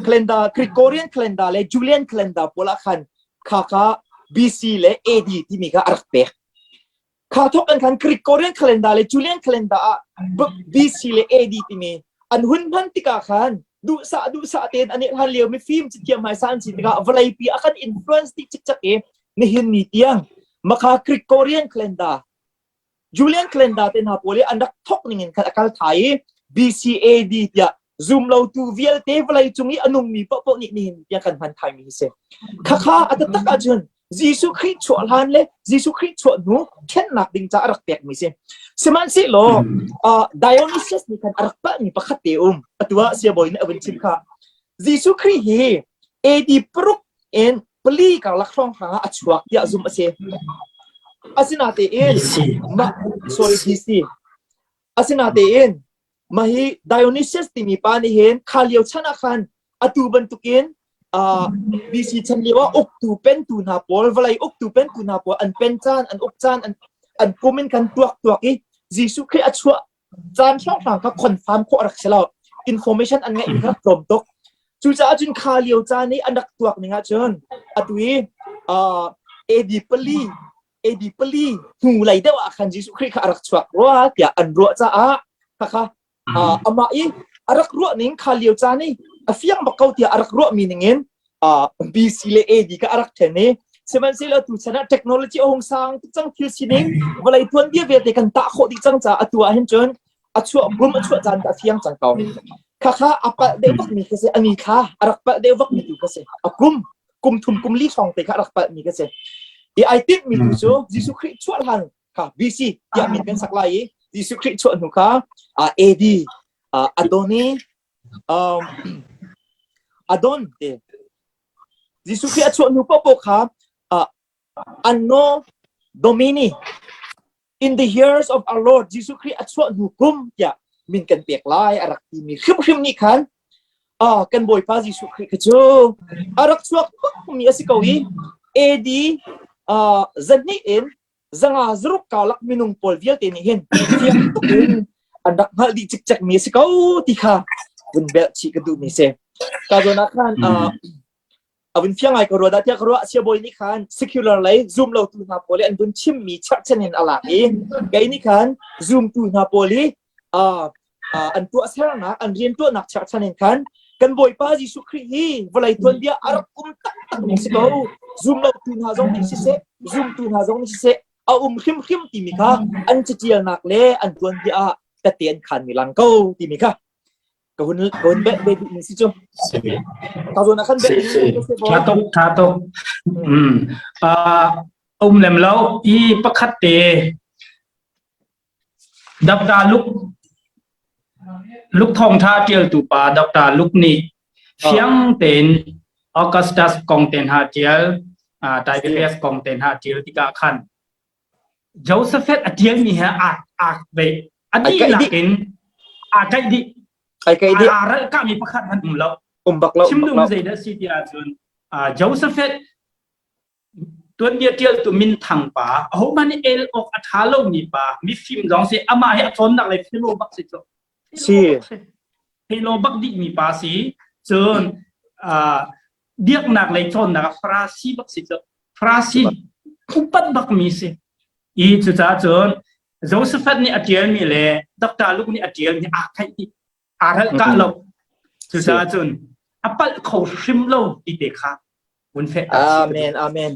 calendar Gregorian calendar le Julian calendar pawl ah khan kha kha BC le AD timi kha a rak pek. Kha thok an khan Gregorian calendar le Julian calendar ah BC le AD timi an hun hman tikah khan duhsah duhsah tein an i hlan lio mi fim cithiam hmaisa an si tikah vawleipi a kan influence dih cikcek i nihin ni tiang makha Gregorian calendar Julian calendar te hna pawl i an rak thok ning in khan a kal thai i BCAD tiah zum lotu vialte vawlei cung i a nungmi paohpaoh nih nihin tiang kan hman thaimi hi si. Khakha a taktak ahcun Jesuh Khrih chuah hlan le Jesuh Khrih chuah hnu ṭhennak ding ca a rak pekmi si. Sihmanhsehlaw Dionysius nih khan a rak palhmi pakhat te um. Atu ah siabawi nih a vun chim kha. Jesuh Khrih hi AD paruk in pali karlak hrawnghrang ah a chuak tiah zumh a si. Asinatein mah sorry BC. Asinatein mah hi Dionysius timi pa nih hin kha lio chan ah khan atu bantukin BC chan lio ah uktu pentu hna pawl vawlei uktu pentu hna pawl an pen caan an uk caan an an kum in khan tuak tuak i Jesuh Khrih a chuah caan hrawnghrang kha confirm khawh a rak si lo. Information an ngeih rak tlawm tuk. Cucaah cun kha lio caan i an rak tuak ning ahcun atu i AD pali AD pali hnu lei deuh ah khan Jesuh Khrih kha a rak chuak rua tiah an ruah caah khakha amah i a rak ruah ning kha lio caan i a fiang bak ko tiah a rak ruah mi ning in BC le AD kha a rak ṭhen i sihmanhsehlaw tu chan ah technology a hung sang tuk cang thil sining vawlei tuanbia vialte kan tah khawh dih cang caah atu ah hin cun a chuah kum a chuah caan ka fiang cang ko khakha a palh deuh bak mi kha si ani thla a rak palh deuh bak mi tu kha si a kum kum thum kum li hrawng te kha a rak palh mi kha si i ai tinh mi tu cu Jesuh Khrih chuah hlan kha BC tiah min kan sak lai i Jesuh Khrih chuah hnu kha AD Adoni um, Adon te Jesuh Khrih a chuah hnu paohpaoh kha Anno Domini in the years of our Lord Jesuh Khrih a chuah hnu kum tiah min kan pek lai a rak timi hrimhrim nih khan ah kan Bawipa Jesuh Khrih kha cu a rak chuak mi a si ko i AD zahnih in zanga zaruk karlak minung pawl vialte nih hin fiang tuk in an rak hngalh dih cikcek mi a si ko ti kha vun belh chih ka duh mi si. Ka zawn ah khan a vun fiang ngai ko rua dah tiah ka ruah siabawi nih khan secular lei zum lo tu hna pawl i an vun chimmi cherhchan in a lak i kei nih khan zumtu hna pawl i an tuahsernak an riantuahnak cherhchan in khan kan Bawipa Jesuh Khrih hi vawlei tuanbia a rak um taktak mi si ko zum lo tu hna zong nih siseh zumtu hna zong nih siseh a um hrimhrim timi kha an catialnak le an tuanbia ah tete an khan mi lang ko timi kha ka hun ka hun beh ve duh mi si cu ka zawn ah khan beh tha tuk tha tuk. Um lem lo i pakhat te Dr. Luke Luke thawngtha tialtu pa Dr. Luke nih fiang tein Augustus kong te hna tial Tiberius kong te hna tial tikah khan Joseph a tialmi he aa aa ve a dihlak in aa kaih dih. Ai kaih dih. Aa ralh kami pakhat hmanh um lo. Um bak lo. Chim duhmi zeidah si ti ahcun Joseph tuanbia ṭialtu minthang pa ahohmanh nih el awk a ṭha lomi pa mifim zong si amah hi a cawnnak lei philo bak si cu. Si. Philo bak dihmi pa si. Cun biaknak lei cawnnak ah Farasi bak si cu. Farasi upat bakmi si. I cucaah cun Josephat nih a ṭialmi le Dr. Luke nih a ṭialmi aa theih dih. Aa ralh kah lo. Cucaah cun a palh kho hrim lo ti te kha vun feh. Amen, amen.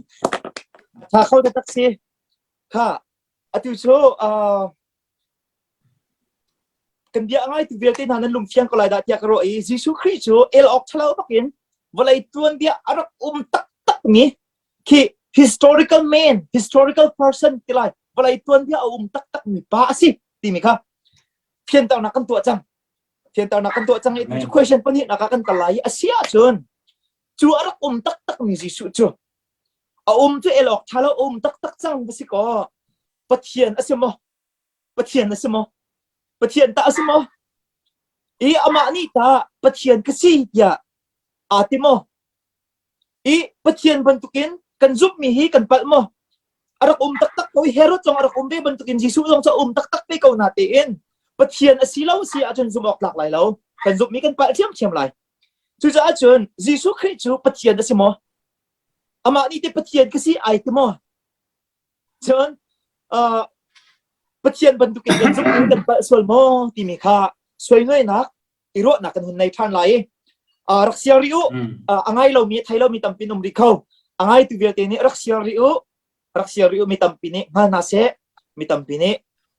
Tha kho taktak si. Kha, atu cu uh, kan bia ngai tu vialte hna nan lungfiang ko lai dah tiah ka ruah i Jesuh Khrih cu el awk ṭhalo bakin vawlei tuanbia a rak um taktak mi khi historical man, historical person ti lai vawlei tuanbia a um taktak mi pa a si timi kha fianternak kan tuah cang. Fianternak kan tuah cang i tu question pahnihnak ah kan kal lai i a si ahcun cu a rak um taktak mi Jesuh cu a um cu el awk ṭha lo um taktak cang va si kaw Pathian a si maw? Pathian a si maw? Pathian tah a si maw? I amah nih tah Pathian ka si tiah aa ti maw? I Pathian bantukin kan zumhmi hi kan palh maw? A rak um taktak ko i Herod zong a rak um ve bantukin Jesuh zong cu a um taktak ve ko na tein Pathian a si lo si ahcun zumh awk tlak lai lo. Kan zumhmi kan palh ṭhiamṭhiam lai. Cucaah cun Jesuh Khrih cu Pathian a si maw? Amah nih te Pathian ka si ai ti maw? Cun uh, Pathian bantukin kan zumh kan palh sual maw timi kha suainuainak i ruahnak kan hun nei ṭhan lai i uh, rak siar rih u uh, a ngai lomi thei lomi tampi um rih kho a ngaitu vialte nih rak siar rih u rak siar rih u mi tampi nih hngal hna seh mi tampi nih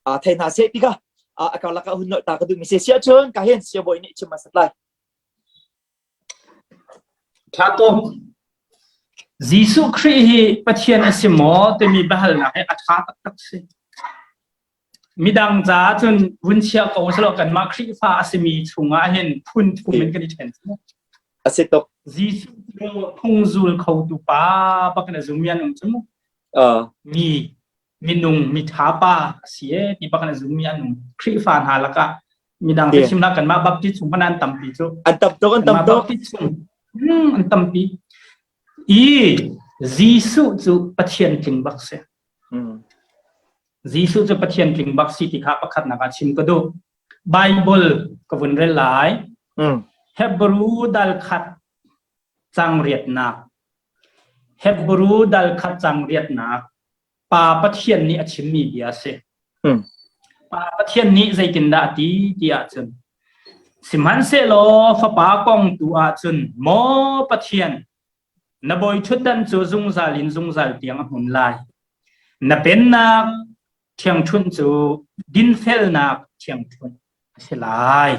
uh, thei hna seh ti kha uh, a karlak ah hun nolh ta ka duhmi si siah cun ka hin siabawi nih chim hmasat lai Ṭha tuk. Jesuh Khrih hi Pathian a si maw timi biahalnak hi a ṭha taktak si. Midang caah cun vun chia ko selaw kanmah Khrihfa a simi chungah hin phun thum in kan i ṭhen. A si tuk. Jesuh cu phungzul khotu pa bak in a zummi an um cu mu. Mi minung mitha pa a si e ti bak in a zummi an um. Khrihfa hna lakah midang te chimnak kanmah Baptist chung hmanh an tampi cu. An tam tuk an tam tuk. Baptist chung an tampi. I Jesuh cu Pathian tling bak si. Jesuh cu Pathian tling bak si ti kha pakhatnak ah chim ka duh. Bible ka vun rel lai. Hebrew dal khat cang riatnak. Hebrew dal khat cang riatnak. Pa Pathian nih a chimmi bia a si. Pa Pathian nih zeitindah a ti ti ahcun Sihmanhsehlaw Fapa kong tu ahcun maw Pathian na bawi ṭhutdan cu zungzal in zungzal tiang a hmun lai. Na pennak ṭhiangṭhunh cu dinfelnak ṭhiangṭhunh a si lai.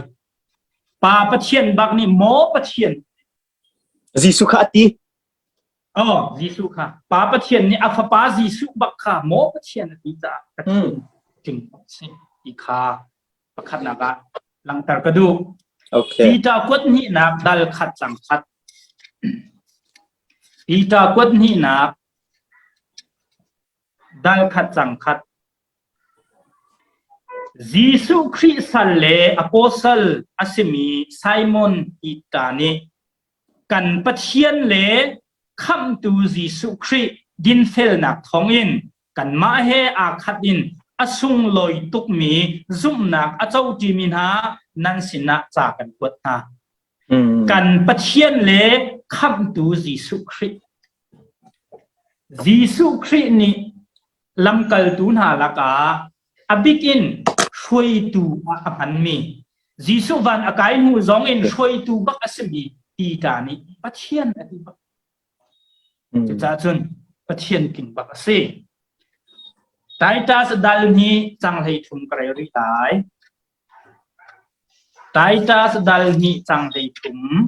Pa Pathian bak nih maw Pathian Jesuh kha a ti. Oh, Jesuh kha. Pa Pathian nih a fapa Jesuh bak kha maw Pathian a ti caah Pathian tling si ti kha pakhatnak ah langhter ka duh. Okay. Peter kuat hnihnak dal khat cang khat. Peter kuat hnihnak dal khat cang khat. Jesuh Khrih sal le apostle a simi Simon Peter nih kan Pathian le Khamhtu Jesuh Khrih dinfelnak thawngin kanmah he aa khat in a sunglawi tukmi zumhnak a coṭimi hna nan sinah ca kan kuat hna. Kan Pathian le Khamhtu Jesuh Khrih. Jesuh Khrih nih lamkaltu hna lakah a bik in hruaitu ah a hmanmi Jesuh van a kai hnu zong in hruaitu bak a simi Peter nih Pathian a ti bak. Cucaah cun Pathian tling bak a si. Titus dal hnih cang 13 ka rel rih lai. Titus dal hnih cang 13.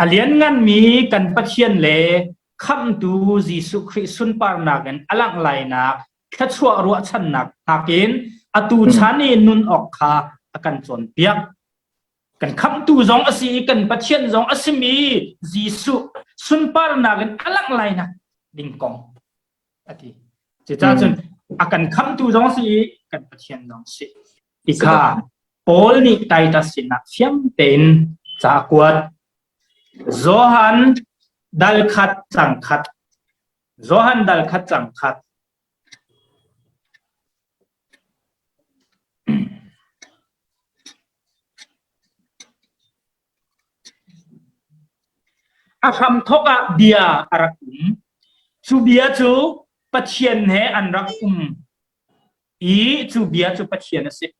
A liannganmi kan Pathian le Khamhtu Jesuh Khrih sunparnak in a langh lainak thluachuah ruahchannak nakin atu chan i nun awk kha a kan cawnpiak. Kan Khamhtu zong a si i kan Pathian zong a simi Jesuh sunparnak in a langh lainak ding kong a ti. Cucaah cun a kan khamhtu zong a si i kan Pathian zong a si. Ti kha Paul nih Titus sinah fiang tein ca a kuat. Johan dal khat cang khat. Johan dal khat cang khat. A hramthawk ah bia a rak um. Cu bia cu Pathian he an rak um i cu bia cu Pathian a si.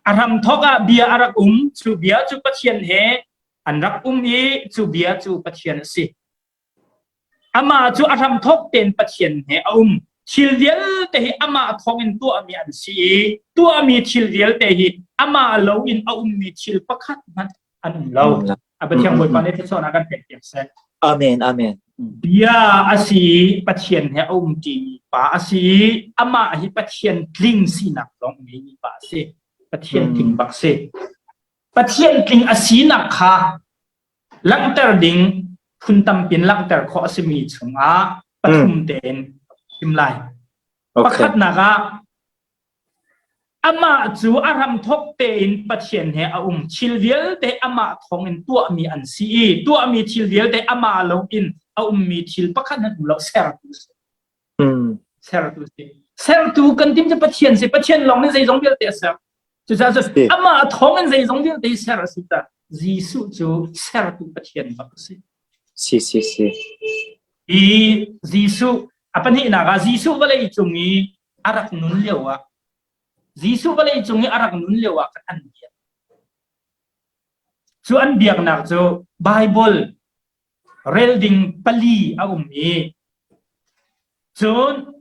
A hramthawk ah bia a rak um, cu bia cu Pathian he an rak um i cu bia cu Pathian a si. Amah cu a hramthawk tein Pathian he a um. Thil vialte hi amah thawngin tuahmi an si i tuahmi thil vialte hi amah lo in a ummi thil pakhat hmanh an um lo. A Pathian Bawipa nih thluachuahnak kan pek piak seh. Amen. Amen. Bia a si i Pathian he a umṭimi pa a si i amah hi Pathian tling sinak zong ngeimi pa a si. Pathian tling bak si. Pathian tling a sinak kha Langhter ding phun tampin langhter khawh a simi chungah pathum tein chim lai. Pakhatnak ah amah cu a hramthawk tein Pathian he a um. Thil vialte amah thawngin tuahmi an si i tuahmi thil vialte amah lo in a ummi thil pakhat hmanh um lo sertu a si. Sertu a si. Sertu kan tim cu Pathian si. Pathian lawng nih zeizong vialte a ser. Cucaah cu amah thawng in zeizong vialte hi ser a si ta. Jesuh cu sertu Pathian bak a si. Si si si. Hi Jesuh a pahnihnak ah Jesuh vawlei cung i a rak nun lio ah Jesuh vawlei cung i a rak nun lio ah khan an biak. Cu an biaknak cu Bible rel ding pali a um i cun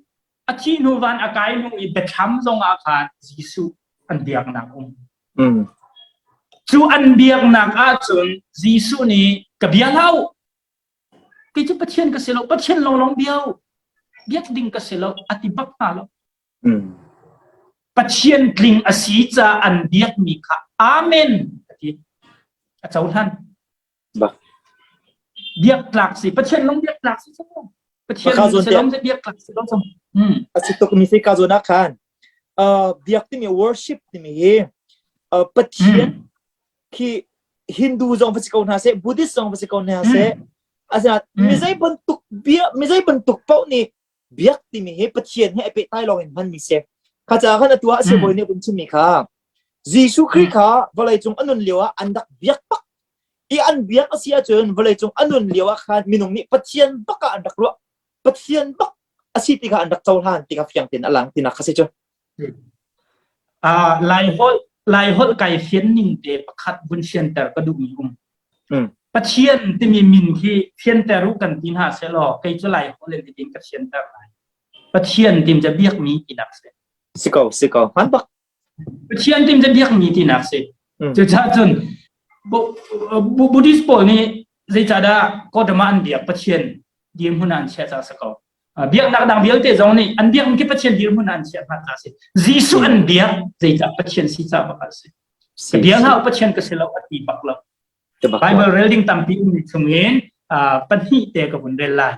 a thih hnu van a kai hnu i biathlam zong ah khan Jesuh an biaknak um. Cu an biaknak ahcun Jesuh nih ka bia hlah u. Kei cu Pathian ka si lo, Pathian lawnglawng bia u. Biak ding ka si lo, a ti bak hna lo. Pathian tling a si ca an biakmi kha Amen a ti. A cohlan. Bak. Biak tlak si. Pathian lung biak tlak si cu. Pathian selom si biak tlak si lo cu. A si tuk mi si ka zawn ah khan biak timi worship timi hi Pathian khi Hindu zong va si ko hna seh Buddhist zong va si ko hna seh asina mi zei bantuk bia mi zei bantuk paoh nih biak timi hi Pathian he a pehtlai lawng in hmanmi si. Kha caah khan atu ah sibawi nih a vun chimmi kha Jesuh Khrih kha vawleicung a nun lio ah an rak biak bak i an biak a si ahcun vawleicung a nun lio ah khan minung nih Pathian bak ah an rak ruah. Pathian bak a si ti kha an rak cohlan ti kha fiang tein a lang tinak kha si cu. Uh, Laiholh Laiholh kai fian ning te pakhat vun fianter ka duhmi um. Pathian timi min khi fianter u kan ti hna selaw kei cu Laiholh in hitin ka fianter lai. Pathian tim ca biakmi tinak si. Si ko, si ko. Hman bak. Pathian tim ca biakmi tinak si. Cucaah cun Buddhist pawl nih zeicahdah Gautama an biak Pathian dirhmun ah an chiah ca si ko. Biaknak dang vialte zong nih an biakmi khi Pathian dirhmun ah an chiah hna ca si. Jesuh an biak zeicah Pathian si ca bak ah si. Ka bia hlah Pathian ka si lo a ti bak lo. Bible rel ding tampi ummi chungin pahnih te ka vun rel lai.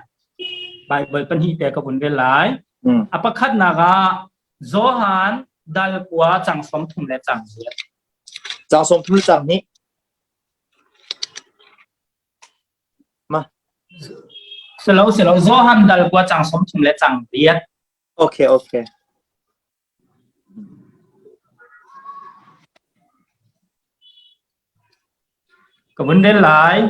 Bible pahnih te ka vun rel lai. A pakhatnak ah Johan dal kua cang som thum le cang riat. Cang som thum le cang hnih. Ma. Selo selo Johan dal kua cang som thum le cang riat. Okay okay. Ka vun rel lai.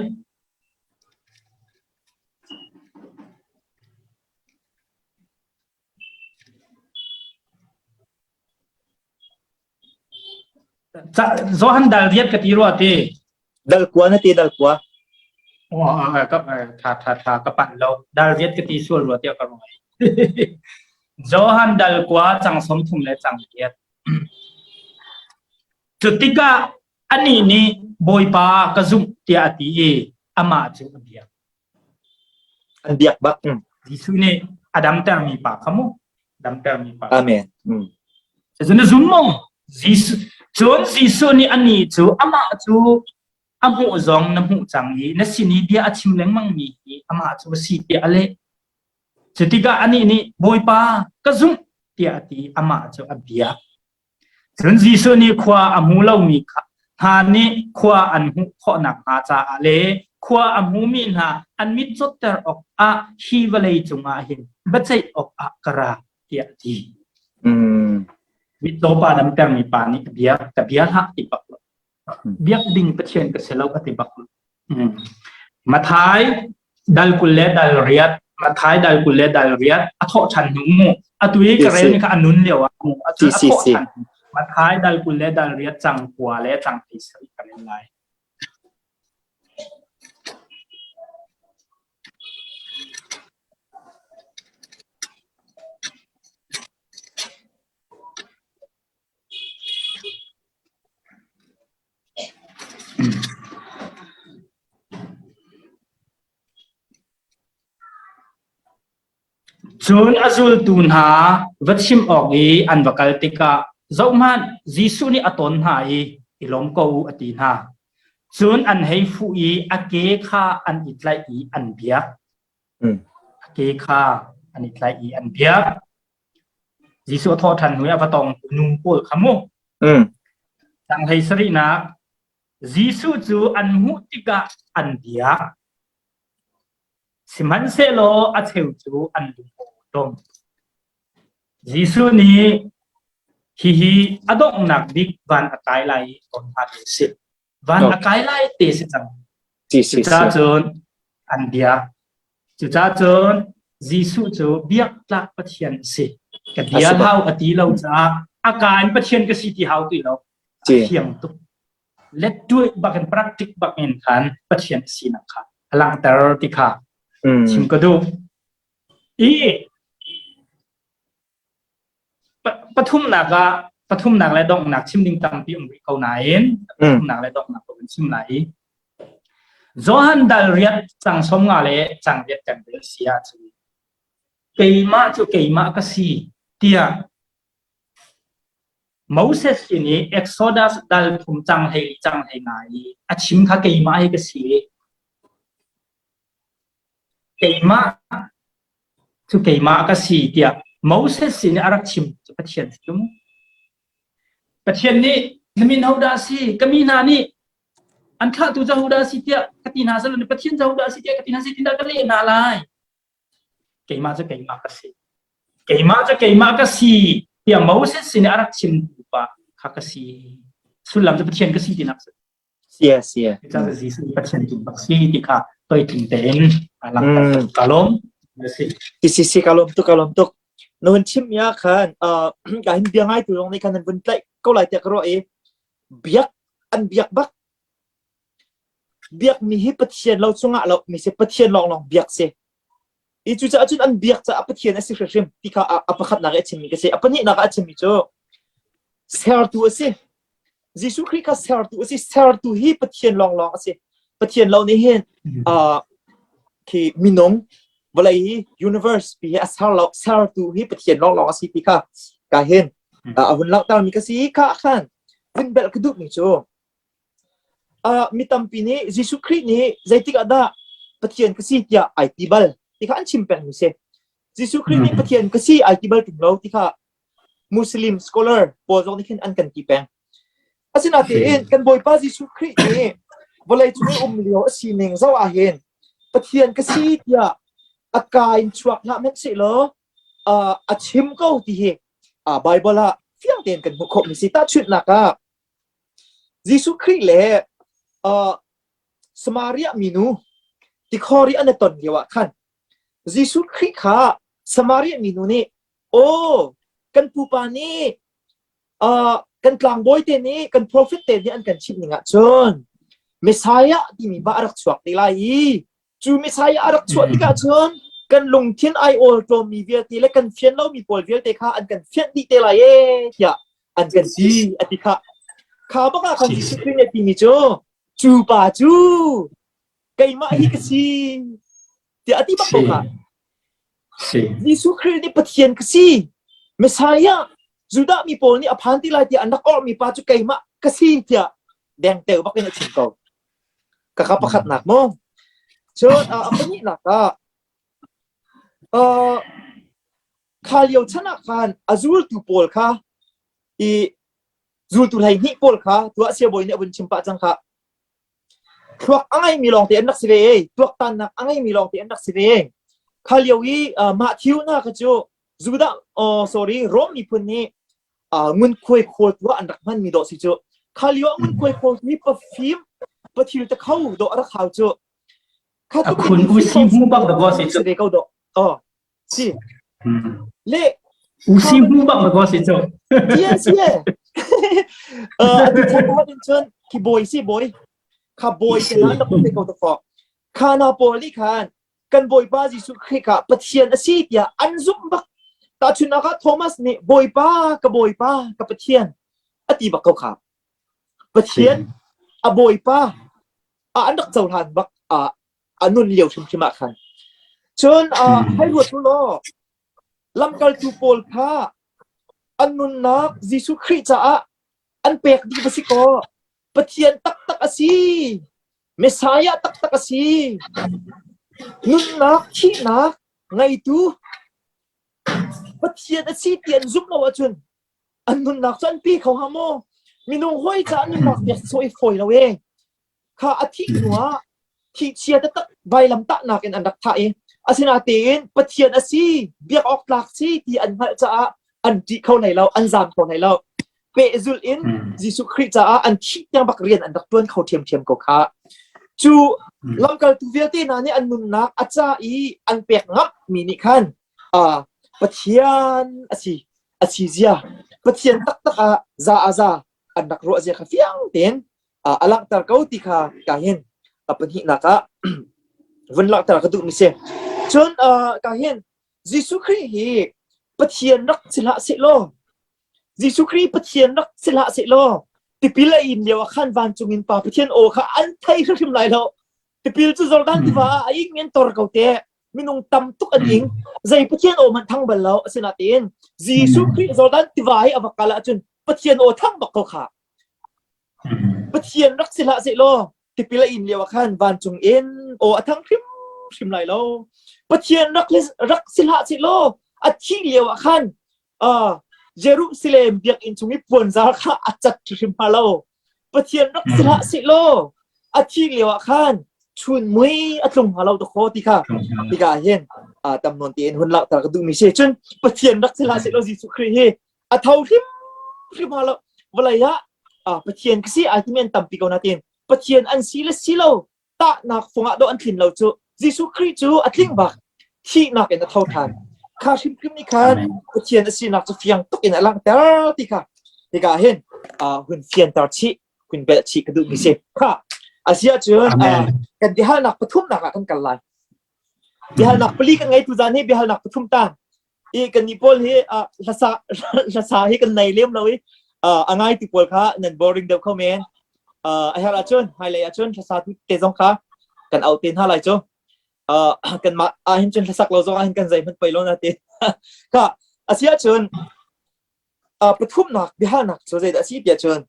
Johan dal riat ka ti rua ti. Dal kua na ti dal kua. Tha tha tha ka panh lo. Dal riat ka ti sual rua tiah ka ruai. Johan dal kua cang som thum le cang riat. Cu tikah. Anih nih Bawipa ka zumh tiah a ti i amah cu a biak. An biak bak. Jesuh nih a damtermi pa kha mu. Damtermi pa. Amen. Mm. Cucu na zum maw? Jesuh cun Jesuh nih anih cu amah cu a hmuh zong na hmuh cang i na sin i bia a chim lengmang mi hi amah cu a si tiah a leh. Cutikah anih nih Bawipa ka zumh tiah a ti amah cu a biak. Cun Jesuh nih khua a hmu lomi kha hna nih khua an hmuh khawh nakhnga caah le khua a hmumi hna an mit cawtter awkah hi vawlei cungah hin biaceih awkah ka ra tiah a ti. Mitcaw pa damtermi pa nih ka bia ka bia hlah ti bak lo. Biak ding Pathian ka si lo a ti bak lo. Mathai dal 20 le dal riat Mathai dal 20 le dal riat a thawh ṭhan hnu mu atu i ka rel ni kha a nun lio ah mu atu a thawh ṭhan Mathai dal 20 le dal riat cang kua le cang thei sarih ka rel lai. Cun a zultu hna va chim awk i an va kal tikah, zohhmanh, Jesuh nih a ton hna i, i lawm ko u, a ti hna. Cun an hei fuh i a ke kha an i tlaih i an biak. A ke kha an i tlaih i an biak. Jesuh a thawh ṭhan hnu i a va tawngtu nu pawl kha mu. Tanglei sarihnak Jesuh cu an hmuh tikah an biak. Sihmanhsehlaw a cheu cu an lung a awṭom. Jesuh nih hihi a donghnak bik van a kai lai i tawn hna te a si. Van a kai lai te si cang. Cucaah cun an biak. Cucaah cun Jesuh cu biak tlak Pathian a si. Ka bia hau a ti lo caah a ka in Pathian ka si ti hau ti lo. A thiang tuk. Let tuih bakin practic bakin khan Pathian a sinak kha a langhter ti kha chim ka duh. I Pathumnak ah pathumnak le donghnak chim ding tampi um rih ko nain pathumnak le donghnak ko kan chim lai i Johan dal riat cang som nga le cang riat kan rel si ahcun keimah cu keimah ka si tiah Moses sin i Exodus dal thum cang hlei cang hlei nga i a chim kha keimah hi ka si Keimah cu keimah ka si tiah Moses sin i a rak chim cu Pathian si mu. Pathian nih na min hodah a si? Ka mi hna nih an thlahtu cu hodah a si tiah ka ti hna selaw Pathian cu hodah a si tiah ka ti hna zeitindah ka leh hna lai? Keimah cu keimah ka si. Keimah cu keimah ka si tiah Moses sin i a rak chimtu pa kha ka si. Sullam cu Pathian ka si tinak si. Yes, yeah. Cucaah Jesuh Pathian tu bak si ti kha toitling tein a langhter ka lawm. Si si si ka lawm tuk ka lawm tuk. Na hun chim ya khan ka hin bia ngai tu zong nih khan nan vun tlaih ko lai tiah ka ruah i biak an biak bak biak mi hi Pathian lo chungah lo mi si Pathian lawng lawng biak si. I cucaah cun an biak caah Pathian a si hrimhrim ti kha a pakhatnak i a chimmi ka si. A pahnihnak ah a chimmi cu sertu a si. Jesuh Khrih kha sertu a si. Sertu hi Pathian lawnglawng a si. Pathian lo nih hin uh, khi minung vawlei hi universe pi hi a ser lo sertu hi Pathian lawnglawng a si ti kha ka hin a hun langhtermi ka si kha khan vun belh ka duhmi cu Uh, mi tampi nih Jesuh Khrih nih zeitik ah dah Pathian ka si tiah ai ti bal ti kha an chim pengmi si. Jesuh Khrih nih Pathian ka si ai ti bal ṭung lo ti kha Muslim scholar pawl zong nih khin an kan ti peng. Asinain kan Bawipa Jesuh Khrih nih vawlei cung i um lio a sining zoh ah hin Pathian ka si tiah a ka in chuak hlah hmanhsehlaw uh, a chim ko ti hi uh, Bible ah fiang tein kan hmuh khawhmi si. Tahchunhnak ah Jesuh Khrih le uh, Samaria minu tikhor i an i ton lio ah khan Jesuh Khrih kha Samaria minu nih aw kan pupa nih uh, kan tlangbawi te nih kan prophet te nih an kan chimh ning ah cun Messiah timi ba a rak chuak te lai i Cu Messiah a rak chuah tikah cun kan lungthin ai awlṭawmmi vialte le kan fian lomi pawl vialte kha an kan fianh dih te lai ee tiah an kan ti a ti kha. Kha bak ah khan Jesuh Khrih nih a timi cu cu pa cu keimah hi ka si tiah a ti bak ko kha. Jesuh Khrih nih Pathian ka si Messiah Judah mi pawl nih a phan ti lai tiah an rak orhmi pa cu keimah ka si tiah dengteo bak in a chim ko. Kaka pakhatnak mu. Cun a pahnihnak ah kha lio chan ah khan a zultu pawl kha i zultu 12 pawl kha tuah siabawi nih a vun chim pah cang kha. Thluak a ngeimi lawngte an rak si ve ei. Tuaktannak a ngeimi lawngte an rak si ve. Kha lio i Matthew hna kha cu Judah oh sorry Rom miphun nih ngunkhuai khawl tuah an rak hmanmi dawh si cu. Kha lio ah ngunkhuai khawl hi pafim pathil te kho dawh a rak hau cu. Kha A khun usi hmu bak da si cu. Ve ko dawh. Oh si. Le usi hmu bak da si cu. Yes yeah. Atu chan in cun khi bawi si bawi. Kha bawi te na rak te ko ta fo. Kha na pawl nih khan kan Bawipa Jesuh Khrih kha Pathian a si tiah an zumh bak. Tahchunhnak ah Thomas nih Bawipa ka Bawipa ka Pathian a ti bak ko kha. Pathian a Bawipa a an rak cohlan bak a a nun lio hrimhrim ah khan. Cun hei ruat u law lamkaltu pawl kha an nunnak Jesuh Khrih caah an pek dih va si kaw Pathian taktak a si Messiah taktak a si. Nunnak, thihnak ngeitu Pathian a si ti an zumh lo ahcun an nunnak cu an pe kho hnga maw? Minung hawi caah nunnak pek sawh i fawi lo e. Kha a thih hnuah thihchia taktak vailamtahnak in an rak thah i asinain Pathian a si, biak awk tlak si ti an hngalh caah an ṭih kho hlei lo, an zaam kho hlei lo. Pehzulh in Jesuh Khrih caah an thih tiang bak rian an rak ṭuan kho ṭhiamṭhiam ko kha. Cu lamkaltu vialte hna nih an nunnak a ca i an pek ngammi nih khan Pathian a si, a si zia, Pathian taktak ah za a za an rak ruah zia kha fiang tein a langhter ko ti kha ka hin a pahnihnak ah vun langhter ka duhmi si. Cun ka hin Jesuh Khrih hi Pathian rak si hlah sehlaw Jesuh Khrih Pathian rak si hlah sehlaw tipil a in lio ah khan vancung in Pa Pathian aw kha an thei hrimhrim lai lo. Tipil cu Jordan tiva ah a ing in tor ko te. Minung tam tuk an ing. Zei Pathian aw hmanh thang bal lo. Asinain Jesuh Khrih Jordan tiva i a va kal ahcun Pathian aw thang bak ko kha. Pathian rak si hlah sehlaw tipil a in lio ah khan vancung in aw a thang hrimhrim lai lo. Pathian rak rak si hlah sehlaw a thih lio ah khan Jerusalem biakinn chung i puanzar kha a cat hrim hnga lo. Pathian rak si hlah sehlaw a thih lio ah khan chun mui a tlung hnga lo dakaw ti kha hika hin tam nawn tein hun langhter ka duhmi si. Cun Pathian rak si hlah sehlaw Jesuh Khrih hi a tho hrimhrim hnga lo. Vawlei ah Pathian ka si ai timi an tampi ko nain Pathian an si le si lo tahnak fung ah dawh an tlin lo cu Jesuh Khrih cu a tling bak thihnak in a tho ṭhan kha hrimhrim nih khan Pathian a sinak cu fiang tuk in a langhter ti kha hika hin hun fianter chih hun belh chih ka duhmi si kha asia cun kan biahalnak pathumnak ah kan kal lai biahalnak pali kan ngei tu zan hi biahalnak pathum ta i kan nih pawl hi hlasa hlasa hi kan nei lem lo i a ngai ti pawl kha nan boring deuh kho men a herh ahcun hmailei ahcun hlasa te zong kha kan au te hna lai cu kan mah ah hin cun hlasak lo zong ah hin kan zei hmanh pei lo na ti ka asi ahcun pathumnak biahalnak cu zeidah a si tiah cun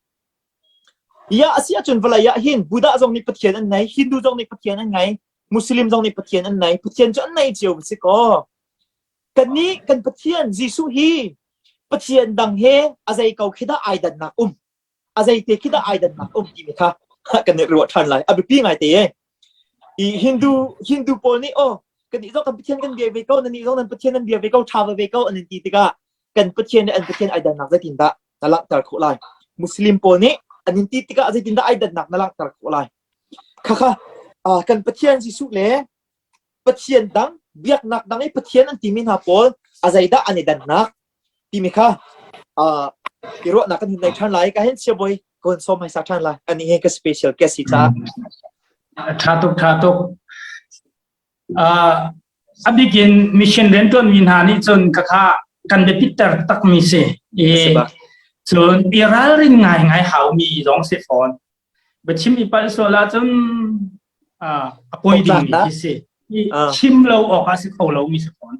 Ya a si ahcun vawlei ah hin Buddha zong nih Pathian an nei, Hindu zong nih Pathian an ngei, Muslim zong nih Pathian an nei, Pathian cu an nei cio si kaw. Kannih kan Pathian Jesuh hi Pathian dang he a zei ko khi dah ai dannak um a zei te khi dah ai dannak um timi kha kan i ruah ṭhan lai a biapi ngai te e i Hindu Hindu pawl nih oh kannih zong kan Pathian kan bia ve ko nannih zong nan Pathian nan bia ve ko ṭha ve ve ko an in ti tikah kan Pathian le an Pathian ai dannak zeitindah na langhter khawh lai Muslim pawl nih an in ti tikah zeitindah ai dannak na langhter khawh lai khakha kan Pathian Jesuh le Pathian dang, biaknak dang i Pathian an timi hna pawl a zeidah an i dannak timi kha uh, i ruahnak kan hun nei ṭhan lai. Ka hin siabawi ka hun sawm hmaisa ṭhan lai. Ani hi ka special guest si caah. Ṭha tuk, ṭha tuk. Uh, a bikin mission rianṭuanmi hna nih cun khakha kan biapitter takmi si. I Si ba. Cun i ralrin ngaingai haumi zong si fawn. Biachim i palh sual ahcun a poi dingmi khi si. I chim lo awk ah si kho lomi si fawn.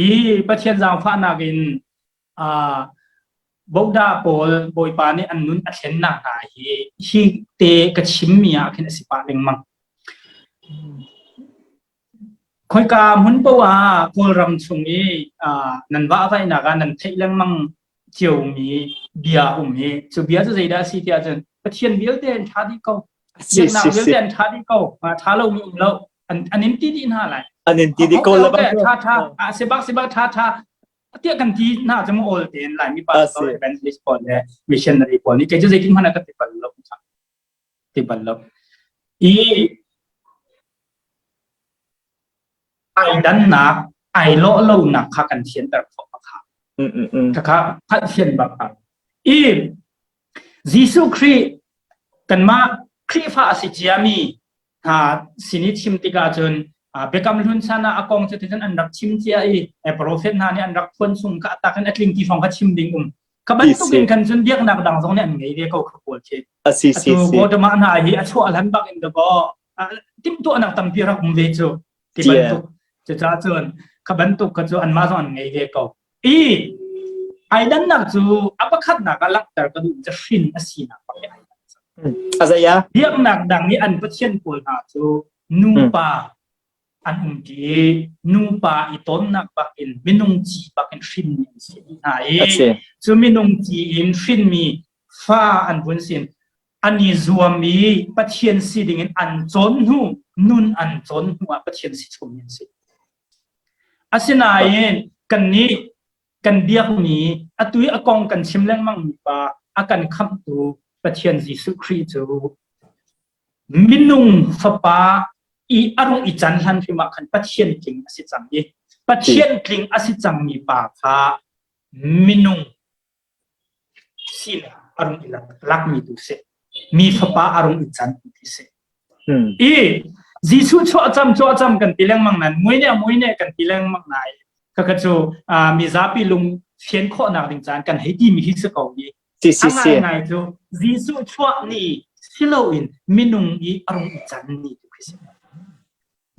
I Pathian zaangfahnak in Bodah pawl Bawipa nih an nun a thlennak hna hi hi te ka chimmi ah khin a si pah lengmang. Khoika hmun paoh ah Kawlram chung i nan vahvaihnak ah nan theih lengmang ciomi bia a um i cu bia cu zeidah a si tiah cun Pathian vialte an ṭha dih ko. Biaknak vialte an ṭha dih ko. Ṭha lomi um lo. An in ti dih hna lai. An in ti dih ko la bang. Ṭha ṭha. Si bak si bak ṭha ṭha. Tiah kan ti hna cu mu awl tein Laimi pastor evangelist pawl le missionary pawl nih kei cu zeitin hmanh ah ka ti bal lo. Ti bal lo. I ai dannak, ai lawh lonak kha kan thianter khawh kha. Khakha hngalhthian bak kha. I Jesuh Khrih kanmah Khrihfa a si ciami hna sin i chim tikah cun Biakam Hlun chan ah a kong cu ticun an rak chim cia i profet hna nih an rak phuan chung kha atak in a tling ti hrawng kha chim ding um. Kha bantuk in khan cun biaknak dang zong nih an ngei ve ko kha pawl khi. Asi si si. Atu Gautama hna hi a chuah hlan bak in dakaw timhtuahnak tampi rak um ve cu. Ti bantuk. Cucaah cun kha bantuk kha cu anmah zong an ngei ve ko. I ai dannak cu a pakhatnak ah langhter ka duh cu hrin a sinak bak hi ai dan. A zei ah? Biaknak dang i an pathian pawl hna cu nupa an um ṭi i nupa i tawnnak bak in minung ci bak in hrinmi an si dih hna i cu minung ci in hrinmi fa an vun sin an i zuam i Pathian si ding in an cawn hnu nun an cawn hnu ah Pathian si chungmi an si. Asinain kannih kan biakmi atu i a kong kan chim lengmangmi pa a kan khamhtu Pathian Jesuh Khrih cu minung fapa i a rung i can hlan hrim ah khan Pathian tling a si cang i Pathian tling a si cangmi pa kha minung sinak a rung i lakmi tu si. Mi fapa a rung i can ti si. I Jesuh chuahcam chuahcam kan ti lengmang nan mui ne mui ne kan ti lengmang nai kaka cu mizapi lung fian khawhnak ding caan kan hei ti mi hi si ko i Si si si. A ngai cu Jesuh chuah ni siloin minung i a rung i can ni tu khi si.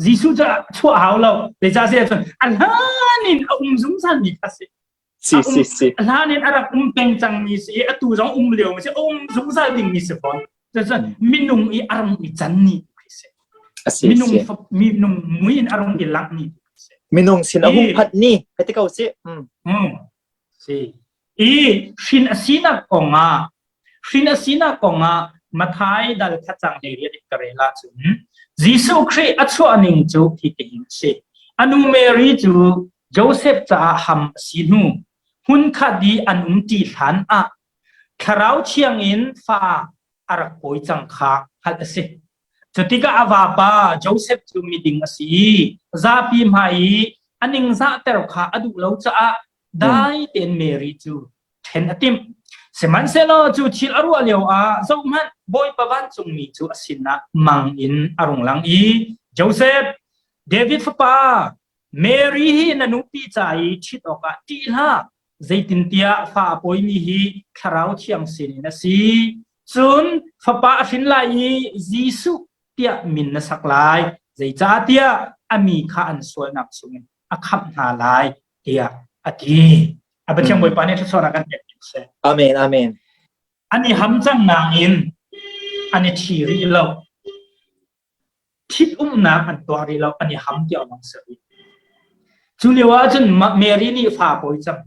Jesuh cu chuah hau lo. Zeicahtiah cun a hlan in a um zungzal mi kha si. Si si si. A hlan in a rak um peng cangmi si i atu zong um lio mi si um zungzal dingmi si fawn. Cucun minung i a rung i can ni tu si. Asi, minung si. minung mui in a rung i langh ni tu si. Minung sin a hung phanh ni hei ti ko si. Mm. Mm. Si. I hrin a sinak kong ah hrin a sinak kong ah Mathai dal kha cang hlei riat in ka rel ahcun Jesuh Khrih a chuah ning cu hi tihin a si. Anu Mary cu Josef caah ham a si hnu hmunkhat i an umṭi hlan ah Thlarau Thiang in fa a rak pawi cang kha hngalh a si. Cutikah a vapa Josef cu miding a si i zapi hmai i a ningzahter kha a duh lo caah dai tein Mary cu ṭhen a timh. Sihmanhsehlaw cu thil a ruah lioah zohhmanh, Bawipa vancungmi cu a sinah mang in a rung lang i, Josef, David fapa, Mary hi na nupi ca i ṭhit awkah ṭih hlah, zeitintiah fa a pawimi hi Thlarau Thiang sinin a si. Cun fapa a hrin lai i Jesuh tiah min na sak lai, zeicahtiah a mi kha an sualnak chungin a khamh hna lai, tiah a ti. A Pathian Bawipa nih thluachuahnak kan pek seh. Amen, amen. An i ham cang nain an i ṭhi rih lo. Ṭhitumnak an tuah rih lo, an i ham tiah lawng si rih. Cu lio ah cun Mary nih fa a pawi cang.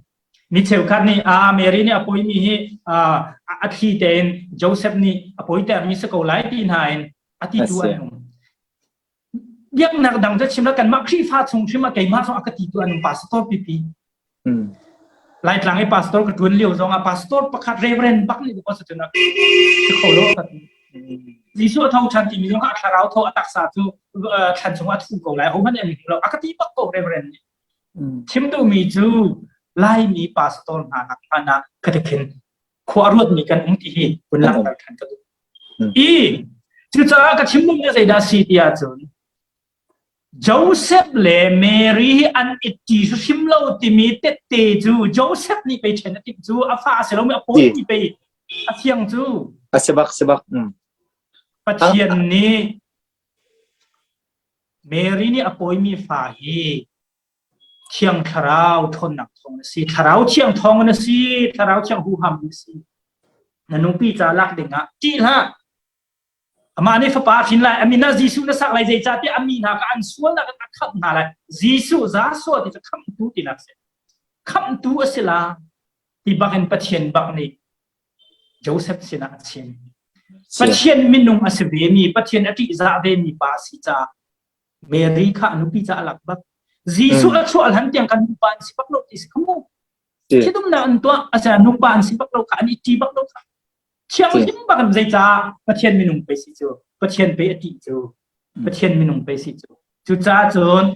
Mi cheukhat nih ah Mary nih a pawimi hi a thli tein Joseph nih a pawitermi si ko lai ti hna in a titu an um. Biaknak dang cu chim la kanmah Khrihfa chung hrim ah keimah zong a ka titu an um pastor pipi. Laitlang i pastor ka ṭuan lio zong ah pastor pakhat reverend bak nih ko cun si kho lo ka ti. Jesuh a tho ṭhan timi zong a thlarau tho a taksa cu thlan chung ah a thu ko lai hohmanh an hmu lo a ka ti bak ko reverend nih. Chim duhmi cu Laimi pastor hna nak hmanh ah ka tikhin khua a ruatmi kan um ti hi kun langhter ṭhan ka duh. I cucaah ka chim duhmi zeidah si ti ahcun. Joseph le Mary hi an i ṭi hrim lo timi tette cu Joseph nih pei ṭhen a timh cu a fa a si lomi a pawi ti pei a fiang cu. A si bak si bak. Pathian nih Mary nih a pawimi fa hi Thiang Thlarau ṭhawnnak thawng a si. Thlarau Thiang thawng in a si. Thlarau Thiang huham in a si. Na nupi ca lak dingah ṭih hlah. Amah nih fapa a hrin lai, a min ah Jesuh na sak lai, zeicahtiah a mi hna kha an sualnak in a khamh hna lai. Jesuh Joshua ti cu khamhtu tinak a si. Khamhtu a si la ti bak in Pathian bak nih Joseph sinah a chim. Pathian minung a si vemi, Pathian a ṭihzah vemi pa a si caah Mary kha a nupi caah a lak bak. Jesuh a chuah hlan tiang kan nupa an si bak lo ti si kha mu. Ṭhitumnak an tuah, asinain nupa an si bak lo kha, an i ṭi bak lo kha. Thianghlim bak in zeicah Pathian minung pei si cu, Pathian pei a ṭih cu, Pathian minung pei si cu. Cucaah cun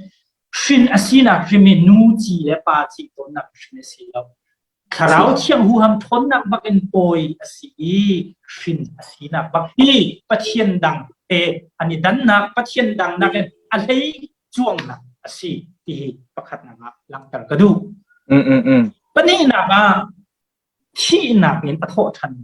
hrin a sinak hrim hi nu ci le pa ci tawnnak hrin a si lo. Thlarau thiang huham ṭhawnnak bak in pawi a si i hrin a sinak bak hi Pathian dang he an i dannak, Pathian dang nakin a hlei cuangnak a si ti hi pakhatnak ah langhter ka duh. Pahnihnak ah thihnak in a thawh ṭhan.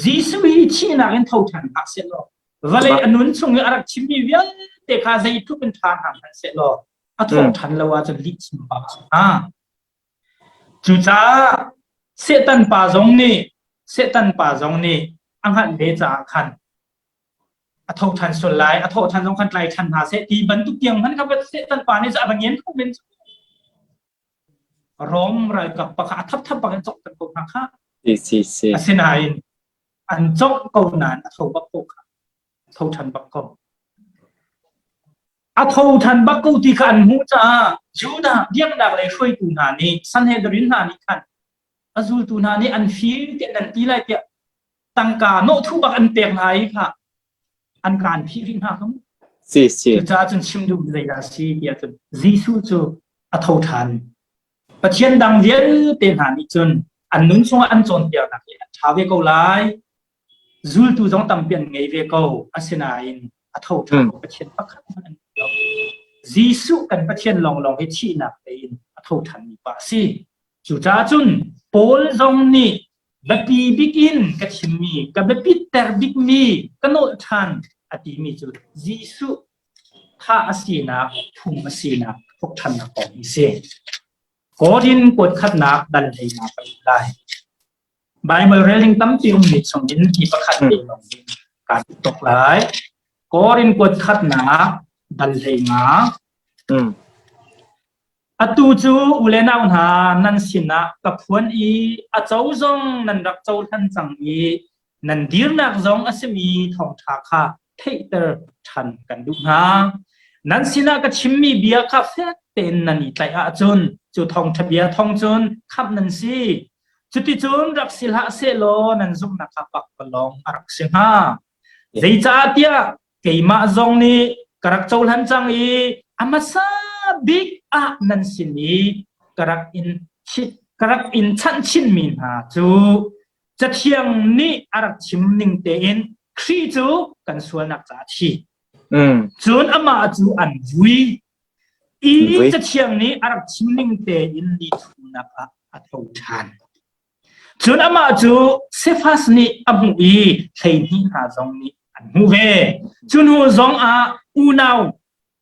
Jesuh hi thihnak in tho ṭhan hlah sehlaw vawlei a nun chung i a rak chimmi vialte kha zeitluk in ṭha hna hmanh sehlaw a thawh ṭhan lo ahcun lihchim pa a si hnga. Cucaah Satan pa zong nih Satan pa zong nih a hngalh ve caah khan a tho ṭhan sual lai, a thawh ṭhan zong khan tlai ṭhan hna seh ti bantuk tiang hmanh kha Satan pa nih a va ngen kho men cu. Rom ralkap pa kha a thapthap bak in cawk ko hna kha. Si si si. Asinain an cawk ko nain a tho bak ko kha. Tho ṭhan bak ko. A tho ṭhan bak ko ti kha an hmuh caah Judah biaknak lei hruaitu hna nih Sanhedrin hna nih khan a zultu hna nih an fir tiah nan ti lai tiah tangka nawhthu bak an pek hna i kha an kaan phih rih hna kha mu. Si si. Cucaah cun chim duh zeidah a si tiah cun Jesuh cu a tho ṭhan. Pathian dang vialte hna nih cun an nun chungah an cawnpiaknak hi an ṭha ve ko lai. Zultu zong tampi an ngei ve ko. Asinain a tho ṭhan ko Pathian pakhat hmanh an lo. Jesuh kan Pathian lawnglawng hi thihnak tein a tho ṭhanmi pa a si. Cucaah cun Paul zong nih biapi bik in ka chimmi, ka biapitter bikmi ka nolh ṭhan a timi cu Jesuh thah a sinak, phung a sinak, thawk ṭhannak kong hi si. Korin kuat khatnak dal hleina kan lai. Bible reling tampi ummi chungin hi pakhat te lawng in kaan tuk lai. Korin kuat khatnak dal hleinga. Atu cu u le nau hna nan sinah ka phuan i a co zong nan rak cohlan cang i nan dirnak zong a simi thawngṭha kha theihter ṭhan kan duh hna. Nan sinah ka chimmi bia kha fek tein nan i tlaih ahcun cu thawngṭha bia thawng cun khamh nan si. Cuticun rak si hlah sehlaw nan zumhnak kha pakpalawng a rak si hnga. Zeicahtiah keimah zong nih ka rak cohlan cang i a hmasa bik ah nan sin i ka rak in ka rak in chanh chinmi hna cu Cathiang nih a rak chim ning tein Khrih cu kan sualnak caah a thi. Cun amah cu an vui i Cathiang nih a rak chim ning tein ni thumnak ah a tho ṭhan. Cun amah cu Sefas nih a hmuh i 12 hna zong nih an hmuh ve. Cu hnu zong ah unau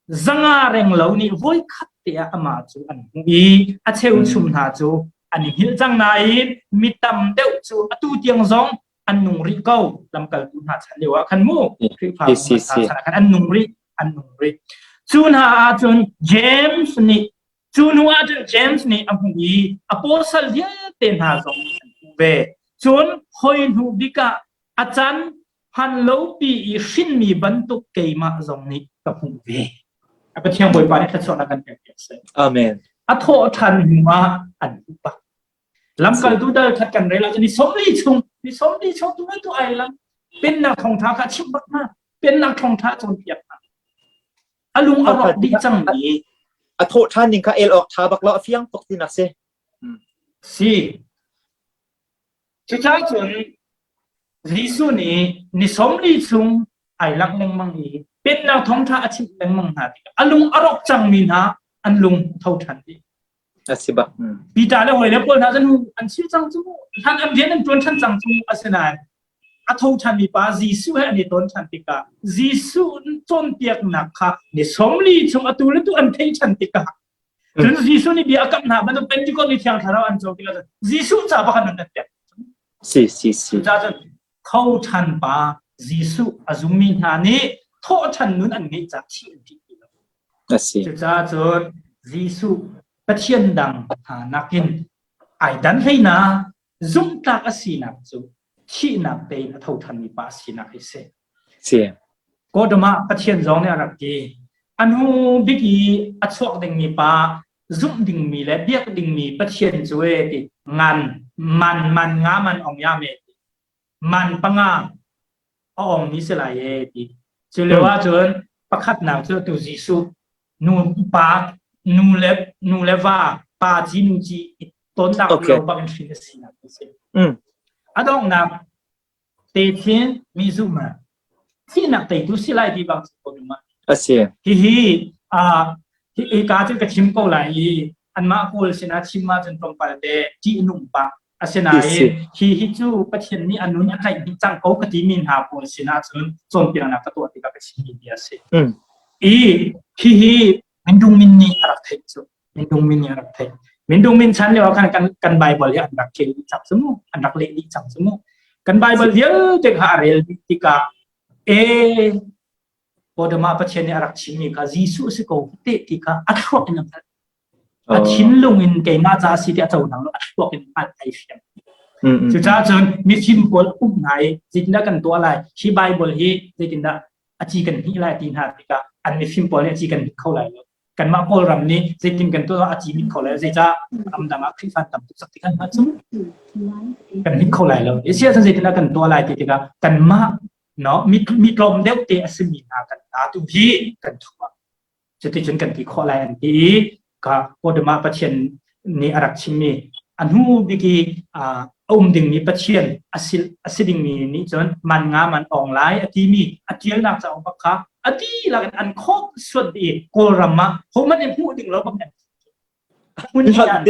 500 renglo nih voikhat te ah amah cu an hmuh i a cheuchum hna cu an i hngilh cang nain mi tam deuh cu atu tiang zong an nung rih ko. Lamkaltu hna chan lio ah khan mu Khrihfa hna chan ah khan an nung rih, an nung rih. Cu hna ah cun James nih Cu hnu ah cun James nih a hmuh i apostle vialte hna zong nih an hmuh ve. Cun hoi hnu bik ah a can hman lopi i hrinmi bantuk keimah zong nih ka hmuh ve. A Pathian Bawipa nih thluachuahnak kan pek piak seh. Amen. A thawh ṭhan hnu ah an hmuh bak. Lamkaltu dal khat kan rel ahcun ni 40 chung ni 40 chung tu tu ai lang pennak thawngṭha kha chimh bak hna. Pennak thawngṭha cawnpiak hna. A lung a rawk dih cang mi. A thawh ṭhan ning kha el awk ṭha bak lo a fiang tuk tinak si. Si. Cucaah cun Jesuh nih ni 40 chung ai langh lengmang i Pennak thawngṭha a chimh lengmang hna tikah a lung a rawk cangmi hna an lung tho ṭhan dih. A si bak. Peter le hawi le pawl hna cu an si cang cu hlan an rian an ṭuan ṭhan cang cu asinain a tho ṭhanmi pa Jesuh he an i ton ṭhan tikah Jesuh cawnpiaknak kha ni 40 chung atu le tu an theih ṭhan tikah cun Jesuh nih bia a kamh hna bantuk Pentecost ni Thiang Thlarau an co tikah Jesuh ca pakhat an pek. Si si si. Cucaah cun tho ṭhan pa Jesuh a zummi hna nih thawh ṭhan nun an ngeih ca thih an ṭih ti lo. A si. Cucaah cun Jesuh Pathian dang hna nakin ai dan hleina zumhtlak a sinak cu thihnak tein a tho ṭhanmi pa sinak hi si. Si. Kawdam ah Pathian zong nih a rak ti. A hnu bik i a chuak dingmi pa zumh dingmi le biak dingmi Pathian cu e ti ngan man man nga man ong ya me ti man panga a ongmi si lai e ti. Cu lio ahcun pakhatnak cu tu Jesuh nu pa nu le nu le va pa ci nu ci i tonnak lo bak in hrin a sinak a si. A donghnak te thin mi zumh ah thihnak teitu si lai ti bang ko ding ma. A si. Hihi a hi ka cu ka chim ko lai i anmah kawl sinah chim ahcun tlawmpal te ṭih nung pah. Asinain hi hi cu Pathian nih a nun a tlaih dih cang ko ka timi hna pawl sinah cun cawnpiaknak ka tuah tikah ka chimmi bia a si. I hihi Mindung Min nih a rak theih cu. Mindung Min nih a rak theih. Mindung Min chan lio ah khan kan kan Bible hi an rak khel dih cang cu mu. An rak leh dih cang cu mu. Kan Bible vialte kha a rel dih tikah e Bodama Pathian nih a rak chimmi kha Jesuh a si ko te ti kha a thluak in a hngalh. A thinlung in keimah ca a si ti a cohlang lo, a thluak in hngalh ai fiang. Cucaah cun mifim pawl um hna i zeitindah kan tuah lai, hi Bible hi zeitindah a ci kan hnih lai ti hna tikah an mifim pawl nih a ci kan hnih kho lai lo. Kanmah Kawlram nih zeitin kan tuah a ci mit kho lai lo. Zeicah ramdang ah Khrihfa tam tuk sak ti kan hngalh cu kan hnih kho lai lo. Asiah cun zeitindah kan tuah lai ti tikah kanmah no mi mi tlawm deuh te a simi hna kan hna tu hi kan thuah cuticun kan ti khawh lai an ti i ka Kodama Pathian nih a rak chimmi a hnu bik i a um dingmi Pathian a si dingmi nih cun man nga man ong lai a timi a tialnak cauk bak kha a dihlak in an khawh suat i Kawlram ah hohmanh in hmuh ding lo bak hmun hi an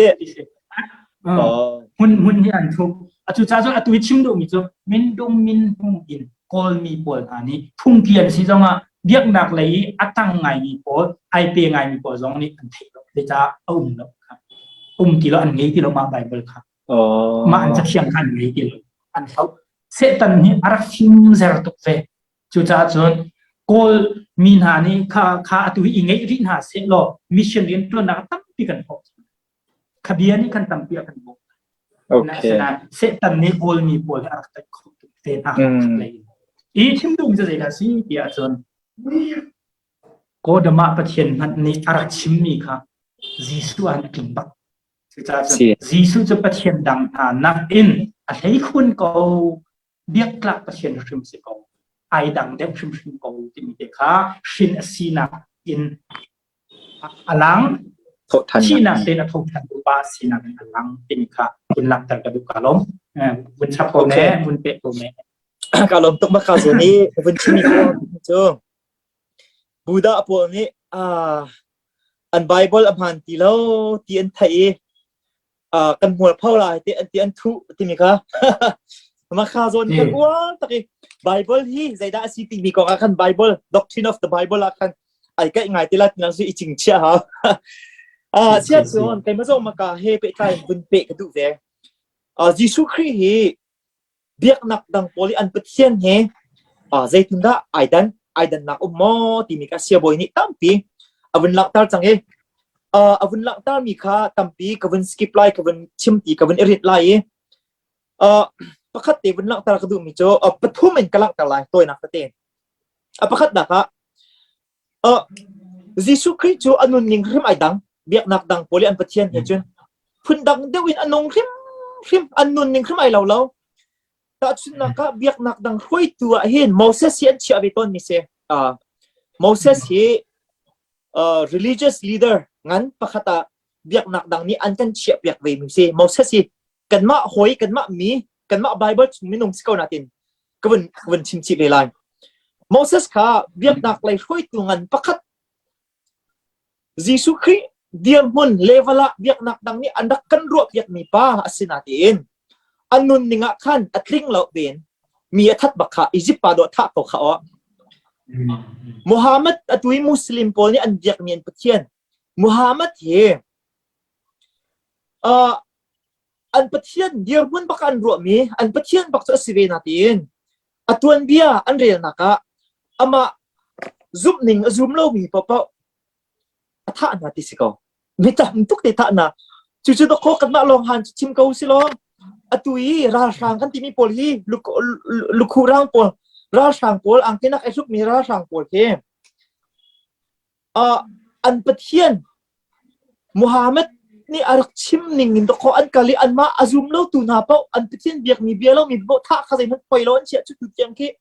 hmun hmun hi an thup atu ca cun atu i chim duhmi cu mindung min hung in kawlmi pawl hna nih phungki an si zongah biaknak lei i a tang ngaimi pawl ai pe ngaimi pawl zong nih an theih lo zeicah a um lo kha um ti lo an ngei ti lo mah Bible kha mah an cathiang kha an ngei ti lo an hloh Satan nih a rak fimzer tuk ve Cucaah cun Kawl mi hna nih kha kha atu hi i ngeih rih hna seh law mission rian ṭuannak tampi kan hmuh. Kha bia nih khan tampi a kan bawmh. Okay. Satan nih Kawl mi pawl hi a rak tlaih khawh tuk te hna. I chim duhmi cu zeidah a si ti ahcun Kawdama Pathian hmanh nih a rak chimmi kha Jesuh ah a tling bak. Cucaah cun Jesuh cu Pathian dang hna nakin a hleikhun ko. Biaktlak Pathian hrim si ko ai dang deuh hrimhrim ko timi te kha hrin a sinak in a lang thihnak tein a tho than tu pa sinak in a lang timi kha vun langhter ka duh ka lawm vun chap ko ne vun pe ko ne ka lawm tuk maka zo ni vun chimi cu Buddha pawl nih an Bible a hmaan ti lo ti an theih i kan hmualpho lai ti an ti an thuh timi kha makha zawn kan uar tak i Bible hi zeidah a si timi kong ah khan Bible doctrine of the Bible ah khan ai kaih ngai ti la tinang su i ching chia hau ah sia cun keimah zong maka he pehtlai vun pe ka duh ve Jesuh Khrih hi biaknak dang pawl i an pathian he zeitindah ai dan ai dannak um maw timi kha siabawi nih tampi a vun langhter cang i a vun langhter mi kha tampi ka vun skip lai ka vun chim ti ka vun i rit lai i pakhat te vun langhter ka duhmi cu pathum in ka langhter lai tawinak tete a pakhatnak ah Jesuh Khrih cu a nunning hrim ai dang. Biaknak dang pawl i an Pathian he cun phundang deuh in a nung hrimhrim, an nunning hrim ai lo lo. Tahchunhnak ah biaknak dang hruaitu ah hin Moses hi an chiah ve tawnmi si. Moses hi religious leader ngan pakhat ah biaknak dang nih an kan chiah piak ve mi si. Moses hi kanmah hawi, kanmah mi, kanmah Bible chung minung si ko natin ka vun ka vun chim chih ve lai. Moses kha biaknak lei hruaitu ngan pakhat Jesuh Khrih dirhmun level ah biaknak dang nih an rak kan ruah piakmi pa a si natein a nunning ah khan a tling lo tein mi a that bak kha Egypt pa dawh thah ko kha aw. Muhammad atu i Muslim pawl nih an biakmi an pathian Muhammad hi uh, an pathian dirhmun bak an ruahmi an pathian bak cu a si ve natein a tuanbia an relnak ah amah zumhning a zum lomi paohpaoh a thah hna ti si ko. Mi tam tuk te thah hna. Cucu dawkaw kanmah lawng han cu chim ko si law atu i ralhrang kan timi pawl hi lukhu rang pawl ralhrang pawl angkinak ai hlukmi ralhrang pawl hi uh, an pathian Muhammad nih a rak chim ning in dawkaw an kal i anmah a zum lo tu hna paoh an pathian biakmi bia lo mi paoh thah kha zeihmanh poi lo an chiah cu tu tiang khi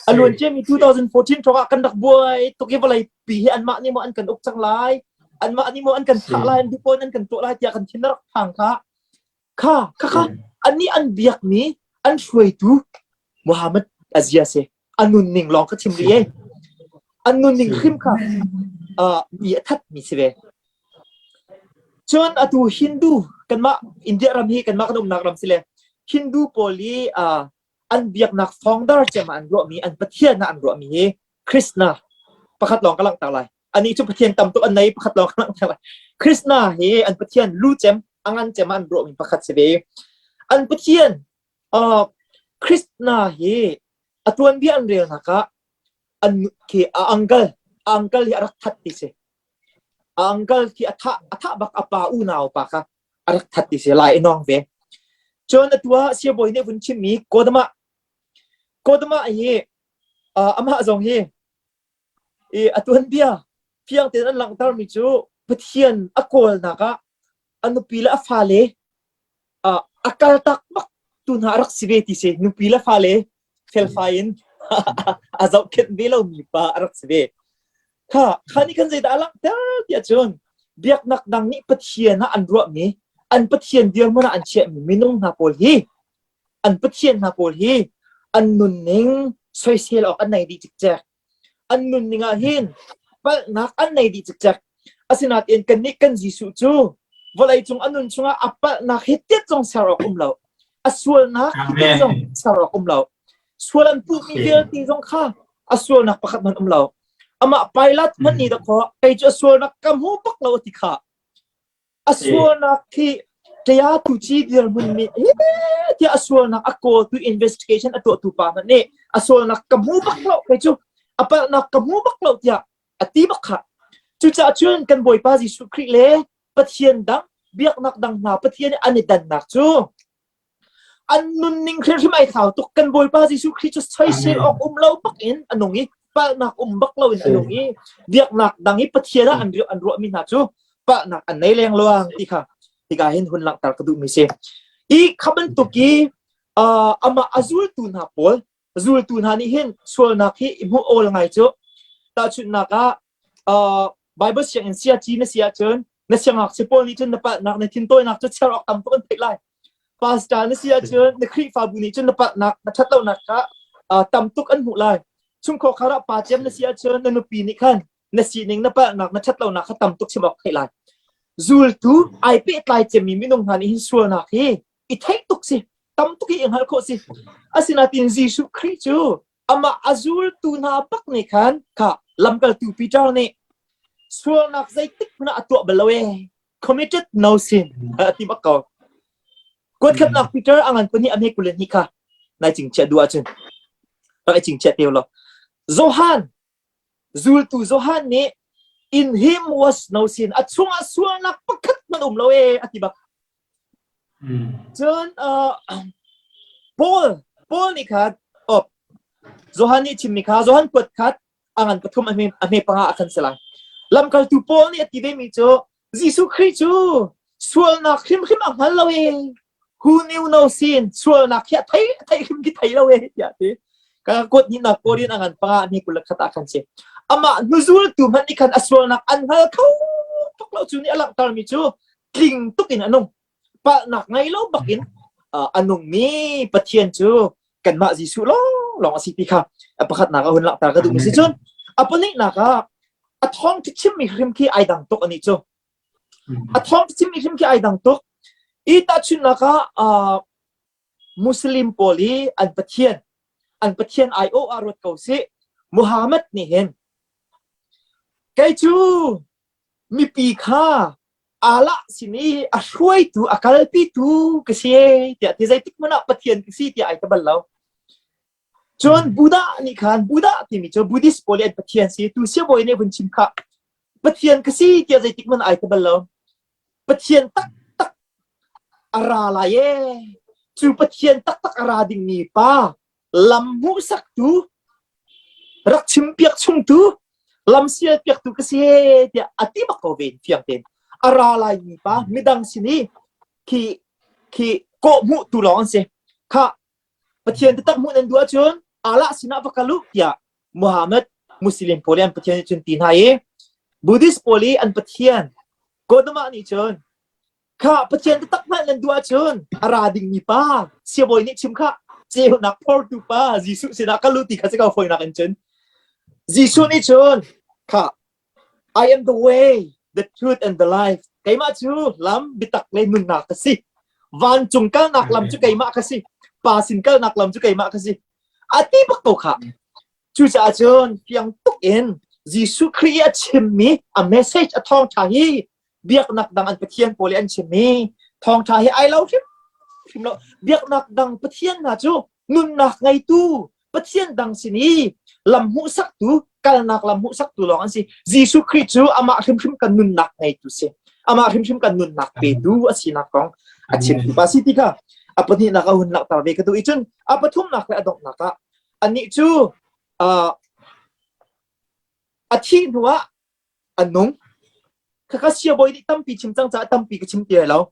a luan ciami 2014 hrawng ah kan rak buai tuk i vawlei pi hi anmah nih maw an kan uk cang lai anmah nih maw an kan thah lai an duh pawn an kan tuah lai tiah kan thin a rak phang kha kha kha kha annih an biakmi an hruaitu Muhammad azia si a nunning lawng ka chim rih e an nunning hrim kha mi a that mi si ve cun atu Hindu kanmah India ram hi kanmah kan umnak ram si le Hindu pawl i an biaknak founder cem ah an ruahmi an pathian ah an ruahmi hi Krishna pakhat lawng ka langhter lai ani cu pathian tam tuk an nei pakhat lawng ka langhter lai Krishna hi an pathian lu cem angan cem ah an ruahmi pakhat si ve an pathian uh, Krishna hi a tuanbia an relnak ah an khi a uncle a uncle hi a rak that ti si a uncle khi a thah a thah bak a pa unau pa kha a rak that ti si lai i nawng ve cun atu ah siabawi nih vun chimmi Kodama Kodama hi uh, amah zong hi i a tuanbia fiang tein an langhtermi cu Pathian a kawlnak ah a nupi le a fale uh, a kaltak bak tu hna a rak si ve ti si nupi le fale felfai in a zohkhenh ve lomi pa a rak si ve Kha kha nih khan zeidah a langhter tiah cun biaknak dang nih Pathian ah an ruahmi an Pathian dirhmun ah an chiahmi minung hna pawl hi an Pathian hna pawl hi an nunning soisel awk an nei dih cikcek. An nunning ah hin palhnak an nei dih cikcek. Asinain kannih kan Jesuh cu vawleicung a nun chungah a palhnak hi tiat zong ser awk um lo. A sualnak hi tiat zong ser awk um lo. Sual an puhmi vialte zong kha a sualnak pakhat hmanh um lo amah Pilate hmanh nih dakaw kei cu a sualnak ka hmu bak lo ti kha a sualnak khi ṭaya tu ci dirhmun mi tiah a sualnak a kawltu investigation a tuahtu pa hmanh nih a sualnak ka hmu bak lo kei cu a palhnak ka hmu bak lo tiah a ti bak kha cucaah cun kan Bawipa Jesuh Khrih le Pathian dang biaknak dang hna Pathian an i dannak cu An nunning hrimhrim ai thlau tuk. Kan Bawipa Jesuh Khrih cu soisel awk um lo bak in a nung i palhnak um bak lo in a nung i biaknak dang i Pathian ah an an ruahmi hna cu palhnak an nei lengluang ti kha hika hin hun langhter ka duhmi si. I kha bantuk i uh, amah a zultu hna pawl zultu hna nih hin sualnak hi i hmuh awl ngai cu tahchunhnak ah uh, Bible sianginn siaci na si ahcun na siangngakchia pawl nih cun na palhnak na thintawinak cu cher awk tam tuk an theih lai pastor na si ahcun na Khrihfabu nih cun na palhnak na ṭhatlonak kha uh, tam tuk an hmuh lai chungkhar khar ah pa cem na si ahcun na nupi nih khan na sining na palhnak na ṭhatlonak kha tam tuk chim awk theih lai zultu ai pehtlai cemmi minung hna nih hin sualnak hi i theih tuk si tam tuk i hngalh khawh si asinain Jesuh Khrih cu amah a zultu hna bak nih khan kha lamkaltu Peter nih sualnak zeitik hmanh ah a tuah bal lo ee committed no sin a ti bak ko kuatkhatnak Peter a ngan pahnih a hme 22 kha nai cingchiah duh ahcun rak i cingchiah te law Johan Zultu Johan nih in him was no sin a chungah sualnak pakhat hmanh um lo ee a ti bak. Cun uh, Paul Paul nih khan oh, Johan nih chimmi kha Johan kuat khat a ngan pathum a hme a hme panga a khan si lai. Lamkaltu Paul nih a ti vemi cu Jesuh Khrih cu sualnak hrimhrim a hngal lo ee. Who knew no sin sualnak hi a thei a thei hrim khi thei lo ee tiah ti. Ka kuat ni nak Korin a ngan panga ni 21 ah khan si. Amah hnuzultu hmanh nih khan a sualnak an hngal kho tuk lo cu nih a langhtermi cu tling tuk in a nung. Palhnak ngei lo bak in a nungmi Pathian cu kanmah Jesuh lawng lawng a si ti kha. A pakhatnak ah hun langhter ka duhmi si cun a pahnihnak ah a thawng chimmi hrim khi ai dang tuk ani cu. A thawng chimmi hrim khi ai dang tuk. I tahchunhnak ah Muslim pawl i an pathian an pathian aiawh ah ruat ko sih. Muhammad nih hin kei cu mipi kha Allah sin i a hruaitu a kalpitu ka si tiah ti zeitik hmanh ah Pathian ka si tiah ai ta bal lo. Cun Buddha nih khan Buddha timi cu Buddhist pawl i an pathian si tu siabawi nih vun chim kha Pathian ka si tiah zeitik hmanh ai ta bal lo. Pathian taktak a ra lai ee. Cu Pathian taktak a ra dingmi pa lam hmuhsaktu rak chimpiak chungtu lam sialpiaktu ka si tiah a ti bak ko ve fiang tein a ra lai mi pa midang sin i khi khi kawh hmuh tu lawng an si kha Pathian taktak hmuh nan duh ahcun Allah sinah va kal u tiah Muhammad Muslim pawl i an Pathian nih cun ti hna i Buddhist pawl i an Pathian Gautama nih cun Kha Pathian taktak hngalh nan duh ahcun a ra dingmi pa siabawi nih chim kha ceunak phortu pa Jesuh sinah kal u ti kha si ko fawinak in cun. Jesuh nih cun kha I am the way, the truth and the life. Keimah cu lam biatak le nunnak ka si. Vancung kalnak lam cu keimah ka si. Pa sin kalnak lam cu keimah ka si. A ti bak ko kha. Cucaah cun fiang tuk in Jesuh Khrih i a chimmi a message a thawngṭha hi biaknak dang an pathian pawl i an chimmi thawngṭha hi ai lo hrim hrim lo biaknak dang pathian hna cu nunnak ngeitu pathian dang sin i lam hmuhsaktu kalnak lam hmuhsaktu lawng an si Jesuh Khrih cu amah hrimhrim kan nunnak ngeitu si amah hrimhrim kan nunnak petu a sinak kong a chimtu pa si ti kha a pahnihnak a hun langhter ve ka duh i cun a pathumnak le a donghnak ah anih cu a thih hnuah a nung. Khakha siabawi nih tampi chim cang caah tampi ka chim ti lai lo.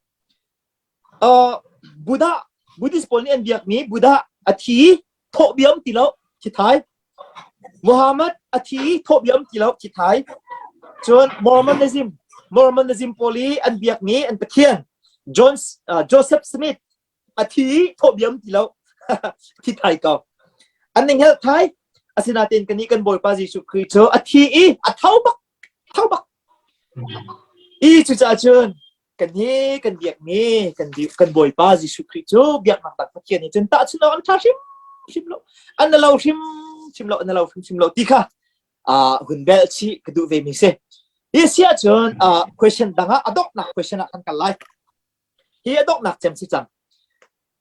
Uh, Buddha, Buddhist pawl nih an biakmi Buddha a thi thawh bia um ti lo, thi thai. Muhammad a thi thawh bia um ti lo, thi thai. Cun Mormonism, Mormonism pawl i an biakmi an pathian John, uh, Joseph Smith a thi thawh biam ti lo thi thai ko an ning hel thai asinain kan nih kan bawipa Jesuh Khrih cu a thi i a tho bak tho bak i cucaah cun kan hi kan biakmi kan kan bawipa Jesuh Khrih cu biaknak dang Pathian nih cun tahchunh awk an ṭha hrim hrim lo an lo hrim hrim lo an lo hrim hrim lo ti kha hun bel chih ka duh ve mi si hi si ahcun question dang ah a donghnak question ah kan kal lai Hi a donghnak cem si cang.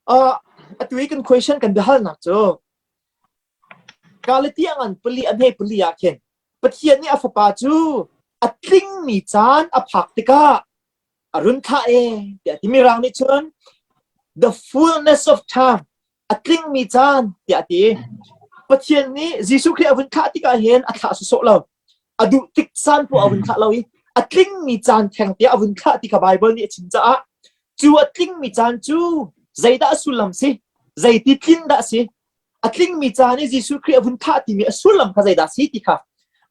Uh, atu i kan question kan biahalnak cu Galatia ngan pali a hme pali ah khin Pathian nih a fapa cu a tlingmi caan a phak tikah a run thlah e tiah ti mirang nih cun the fullness of time a tlingmi caan tiah a ti. Pathian nih Jesuh Khrih a vun thlah tikah hin a thlah sawsawh lo. A duh tik caan poah a vun thlah lo i a tlingmi caan theng tiah a vun thlah ti kha Baibal nih a chim caah cu a tlingmi caan cu zeidah a sullam si? Zeiti tlin dah si? A tlingmi caan i Jesuh Khrih a vun thlah timi a sullam kha zeidah si ti kha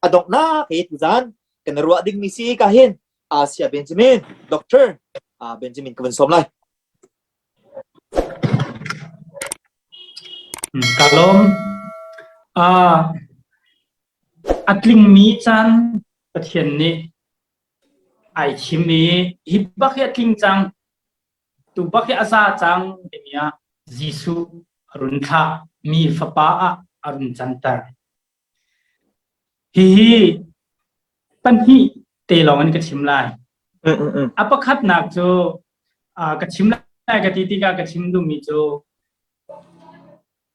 a donghnak he tuzaan kan ruah dingmi si ka hin Asia Benjamin Doctor Benjamin ka vun sawm lai. Ka lawm. A tlingmi caan Pathian nih ai thim i hi bak hi a tling cang, tu bak hi a za cang timi ah Jesuh a run thlah mi fapa ah a run canter. Hihi pahnih te lawng in ka chim lai. A pakhatnak cu ka chim lai ka ti tikah ka chim duhmi cu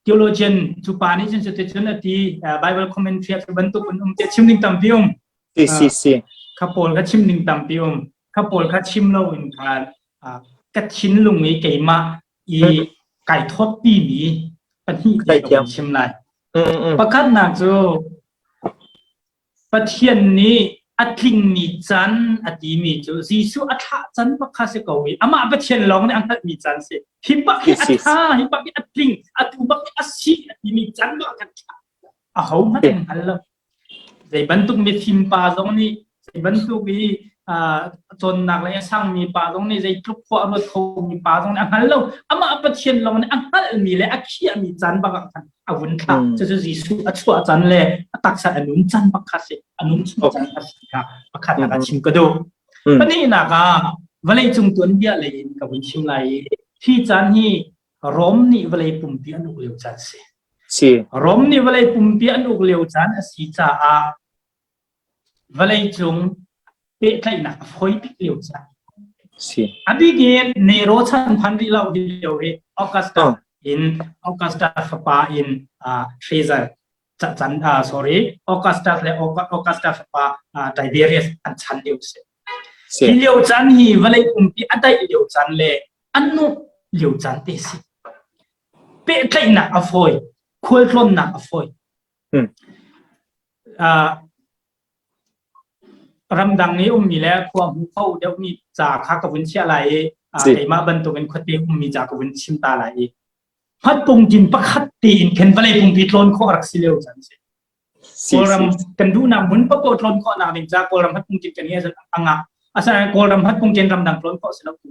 theologian cu pa nih cun cuticun a ti Bible commentary ah cu bantuk in um tiah chim ding tampi um. Si si si. Kha pawl kha chim ding tampi um. Kha pawl kha chim lo in khan ka thinlung i keimah i kai thawtpi mi pahnih te ka chim lai. Pakhatnak cu Pathian nih a tlingmi can a timi cu Jesuh a thlah can bak kha si ko i amah Pathian lawng nih a hngalhmi can si. Hi bak hi a tha, hi bak hi a tling, atu bak hi a si a timi can bak kan thlah. Aho hmanh an hngal lo. Zei bantuk mifim pa zong nih, zei bantuk i Cawnnak lei a sangmi pa zong nih zeitluk khua a ruat khomi pa zong nih a hngal lo. Amah Pathian lawng nih a hngalhmi le a khiahmi caan bak ah khan a vun thlah. Cucu Jesuh a chuah caan le a taksa a nun caan bak kha si. A nun chung caan kha si kha pakhatnak ah chim ka duh. Pahnihnak ah vawleicung tuanbia lei in ka vun chim lai i hi caan hi Rom nih vawlei pumpi an uk lio caan si. Si. Rom nih vawlei pumpi an uk lio caan a si caah vawleicung pehtlaihnak a fawi bik lio caan. Si. A bik in Nero chan phan rih lo hi lio hi Augusta in Augusta fapa in uh, Caesar chan uh, sorry Augustus le Augusta fapa uh, Tiberius an chan lio si. Si. Hi lio caan hi vawlei pumpi a daih lio caan le an nuamh lio caan te si. Pehtlaihnak a fawi, khualtlawnnak a fawi. Uh, ramdang i ummi le khua hmu kho deuhmi ca kha ka vun chiah lai i keimah bantukin khuate ummi ca ka vun chim ta lai i hmatpungtin pakhat tein khin vawlei pumpi tlawn khawh rak si lio caan si. Kawlram kan duhnak hmun paoh tlawn khawhnak ding ca Kawlram hmatpungtin kan ngeih a ngah. Asinain Kawlram hmatpungtin ramdang tlawn khawh si lo tu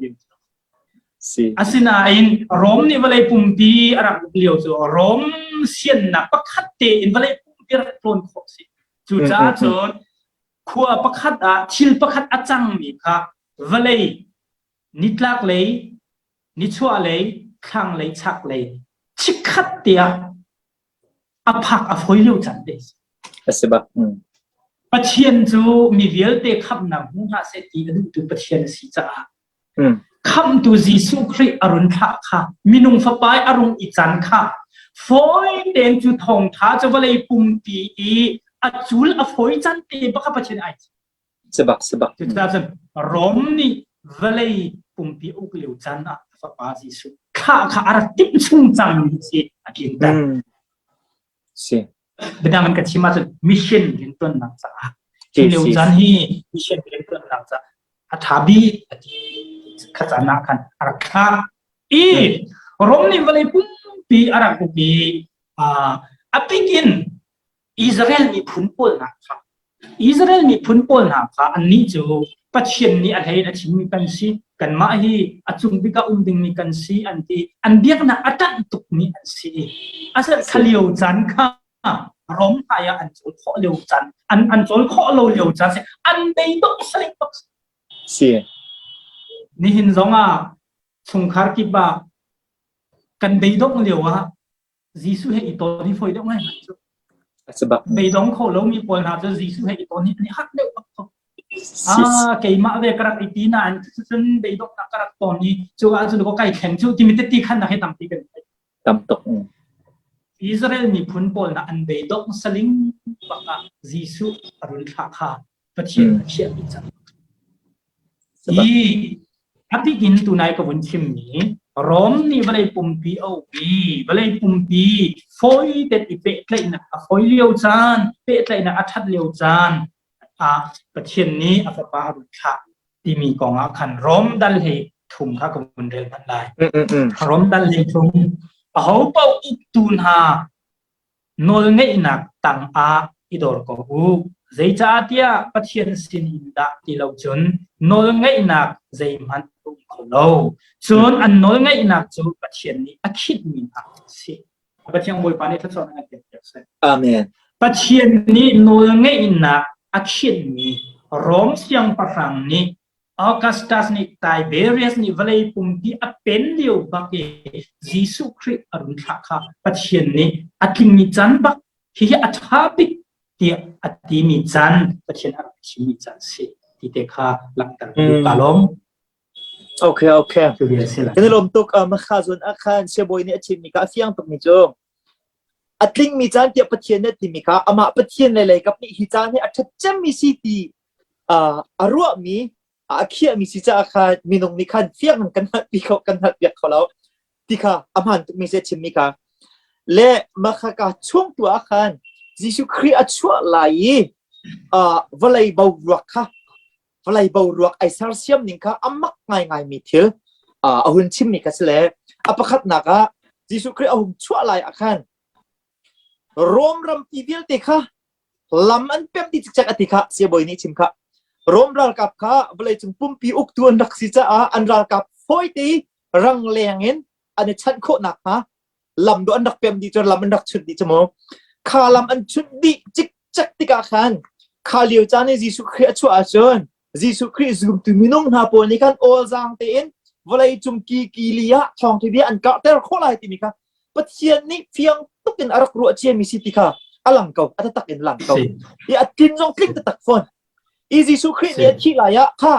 Si. Asinain Rom nih vawlei pumpi a rak uk lio cu Rom siannak pakhat tein vawlei pumpi rak tlawn khawh si. Cucaah cun khua pakhat ah thil pakhat a cangmi kha vawlei nitlak lei, nichuah lei, thlang lei, chak lei chikkhat te ah a phak a fawi lio caan te a si. A si bak. Mm. Pathian cu mi vialte khamhnak hmu hna seh ti a duhtu Pathian a si caah Mm. khamhtu Jesuh Khrih a run thlah kha minung fapa i a rung i can kha fawi tein cu thawngtha cu vawlei pumpi i a cul a fawi can te bak kha Pathian ai Si bak si bak. Cucaah cun Rom nih vawlei pumpi uk lio caan ah a fapa Jesuh thlah kha a rak timh chung cangmi si a tlinter. Mm. Si. Biadang in ka chim ahcun mission riantuannak caah hi lio caan hi mission riantuannak caah a ṭha bik a ti kha caan ah khan a rak thlah i Rom nih vawlei pumpi a rak uk i a bik in Israel miphun pawl hna kha Israel miphun pawl hna kha annih cu Pathian nih a hlei in a chimmi kan si kanmah hi a cung bik ah um dingmi kan si an ti an biaknak a ṭanh tukmi an si asal kha lio caan kha Rom hmai ah an cawl khawh lio caan an an cawl khawh lo lio caan si an beidong saling bak si nihin zong ah chungkhar kip ah kan beidong lio ah Jesuh he i ton hi fawi deuh ngai ngai cu. A bak. Beidong kho lomi pawl hna cu Jesuh he i ton hi an i harh deuh bak ko. Ah, keimah ve ka rak i ti nain cun beidonghnak ka rak ton i cu ah cun ko kai thleng cu timi te ti khan nak hi tampi kan thei. Tam tuk. Israel miphun pawl na an beidong saling bak ah Jesuh a run thlah kha Pathian a thiahmi cang. Hi a bik in tunai ka vun chimmi Rom nih vawlei pumpi a uk i vawlei pumpi fawi tein i pehtlaihnak a fawi lio caan, pehtlaihnak a ṭhat lio caan ah Pathian nih a fapa a run thlah timi kong ah khan Rom dal hlei thum kha ka vun rel hmanh lai. Rom dal hlei thum aho paoh uktu hna Nawlngeihnak tangah i dor ko u. Zeicahtiah Pathian sinin dah ti lo cun nawlngeihnak zeihmanh a um kho lo. Cun an nawlngeihnak cu Pathian nih a khinhmi hna a si. Pathian Bawipa nih thluachuah nan pek piak seh. Amen. Pathian nih nawlngeihnak a khinhmi Rom siangpahrang nih Augustus nih Tiberius nih vawlei pumpi a pen lio bak i Jesuh Khrih a run thlah kha Pathian nih a tlingmi caan bak hihi a ṭha bik tiah a timi caan Pathian a rak chimmi caan si ti te kha langhter ka duh. Ka lawm. Okay, okay. Kan i lawm tuk. Makha zun ah khan siabawi nih a chimmi kha a fiang tukmi cu a tlingmi caan tiah Pathian nih a timi kha amah Pathian le leikap nih hi caan hi a ṭhat cemmi si ti a ruahmi a khiahmi si caah khan minung nih khan fiang in kan hngalhpi kho kan hngalhpiak kho lo ti kha a hmaan tukmi si a chimmi kha le mah ka chung tu ah khan Jesuh Khrih a chuah lai i vawlei boruak kha vawlei boruak ai sersiam ning kha a mak ngaingaimi thil a hun chimmi kha si le a pakhatnak ah Jesuh Khrih a hung chuah lai ah khan Rom rampi vialte kha lam an pemh dih cikcek a ti kha siabawi nih chim kha. Rom ralkap kha vawleicung pumpi uktu an rak si caah an ralkap fawi te rangleng in an i chanh khawh nakhnga lam do an rak pem dih cu lam an rak chunh dih cu mu. Kha lam an chunh dih cikcek tikah khan kha lio caan i Jesuh Khrih a chuah ahcun Jesuh Khrih zumtu minung hna pawl nih khan awlzaang tein vawlei cung kikili ah thawngṭha bia an karhter khawh lai timi kha Pathian nih fiang tuk in a rak ruah ciami si ti kha a lang ko, a taktak in lang ko. I a tlin zong tling taktak fawn. I Jesuh Khrih nih a thih lai ah kha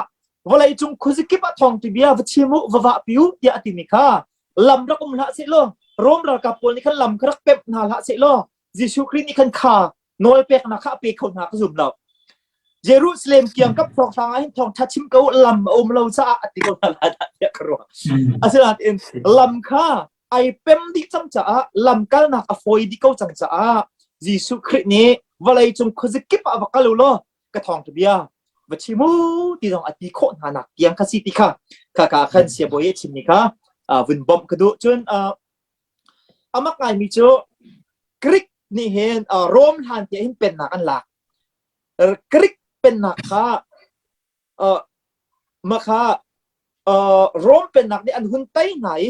vawlei cung khuazakip ah thawngṭha bia va chim u, va vahpi u tiah a timi kha lam rak um hlah seh law Rom ralkap pawl nih khan lam kha rak pemh hna hlah seh law Jesuh Khrih nih khan kha nawl peknak kha a pe kho hna ka zum lo. Jerusalem kiangkap hrawnghrang ah hin thawngṭha chim ko lam a um lo caah a ti ko hna lai dah tiah ka ruah. Asinain lam kha ai pem dih cang caah lam kalnak a fawi dih ko cang caah Jesuh Khrih nih vawlei cung khuazakip ah va kal u law ka thawngṭha bia va chim u ti zong a ti khawh hna nak tiang kha si ti kha kha ka khan siabawi a chimmi kha vun bawmh ka duh. Cun amak ngaimi cu Greek nih hin Rome hlan tiah hin pennak an lak. Greek pennak kha mah kha Rome pennak nih an hun tei hna i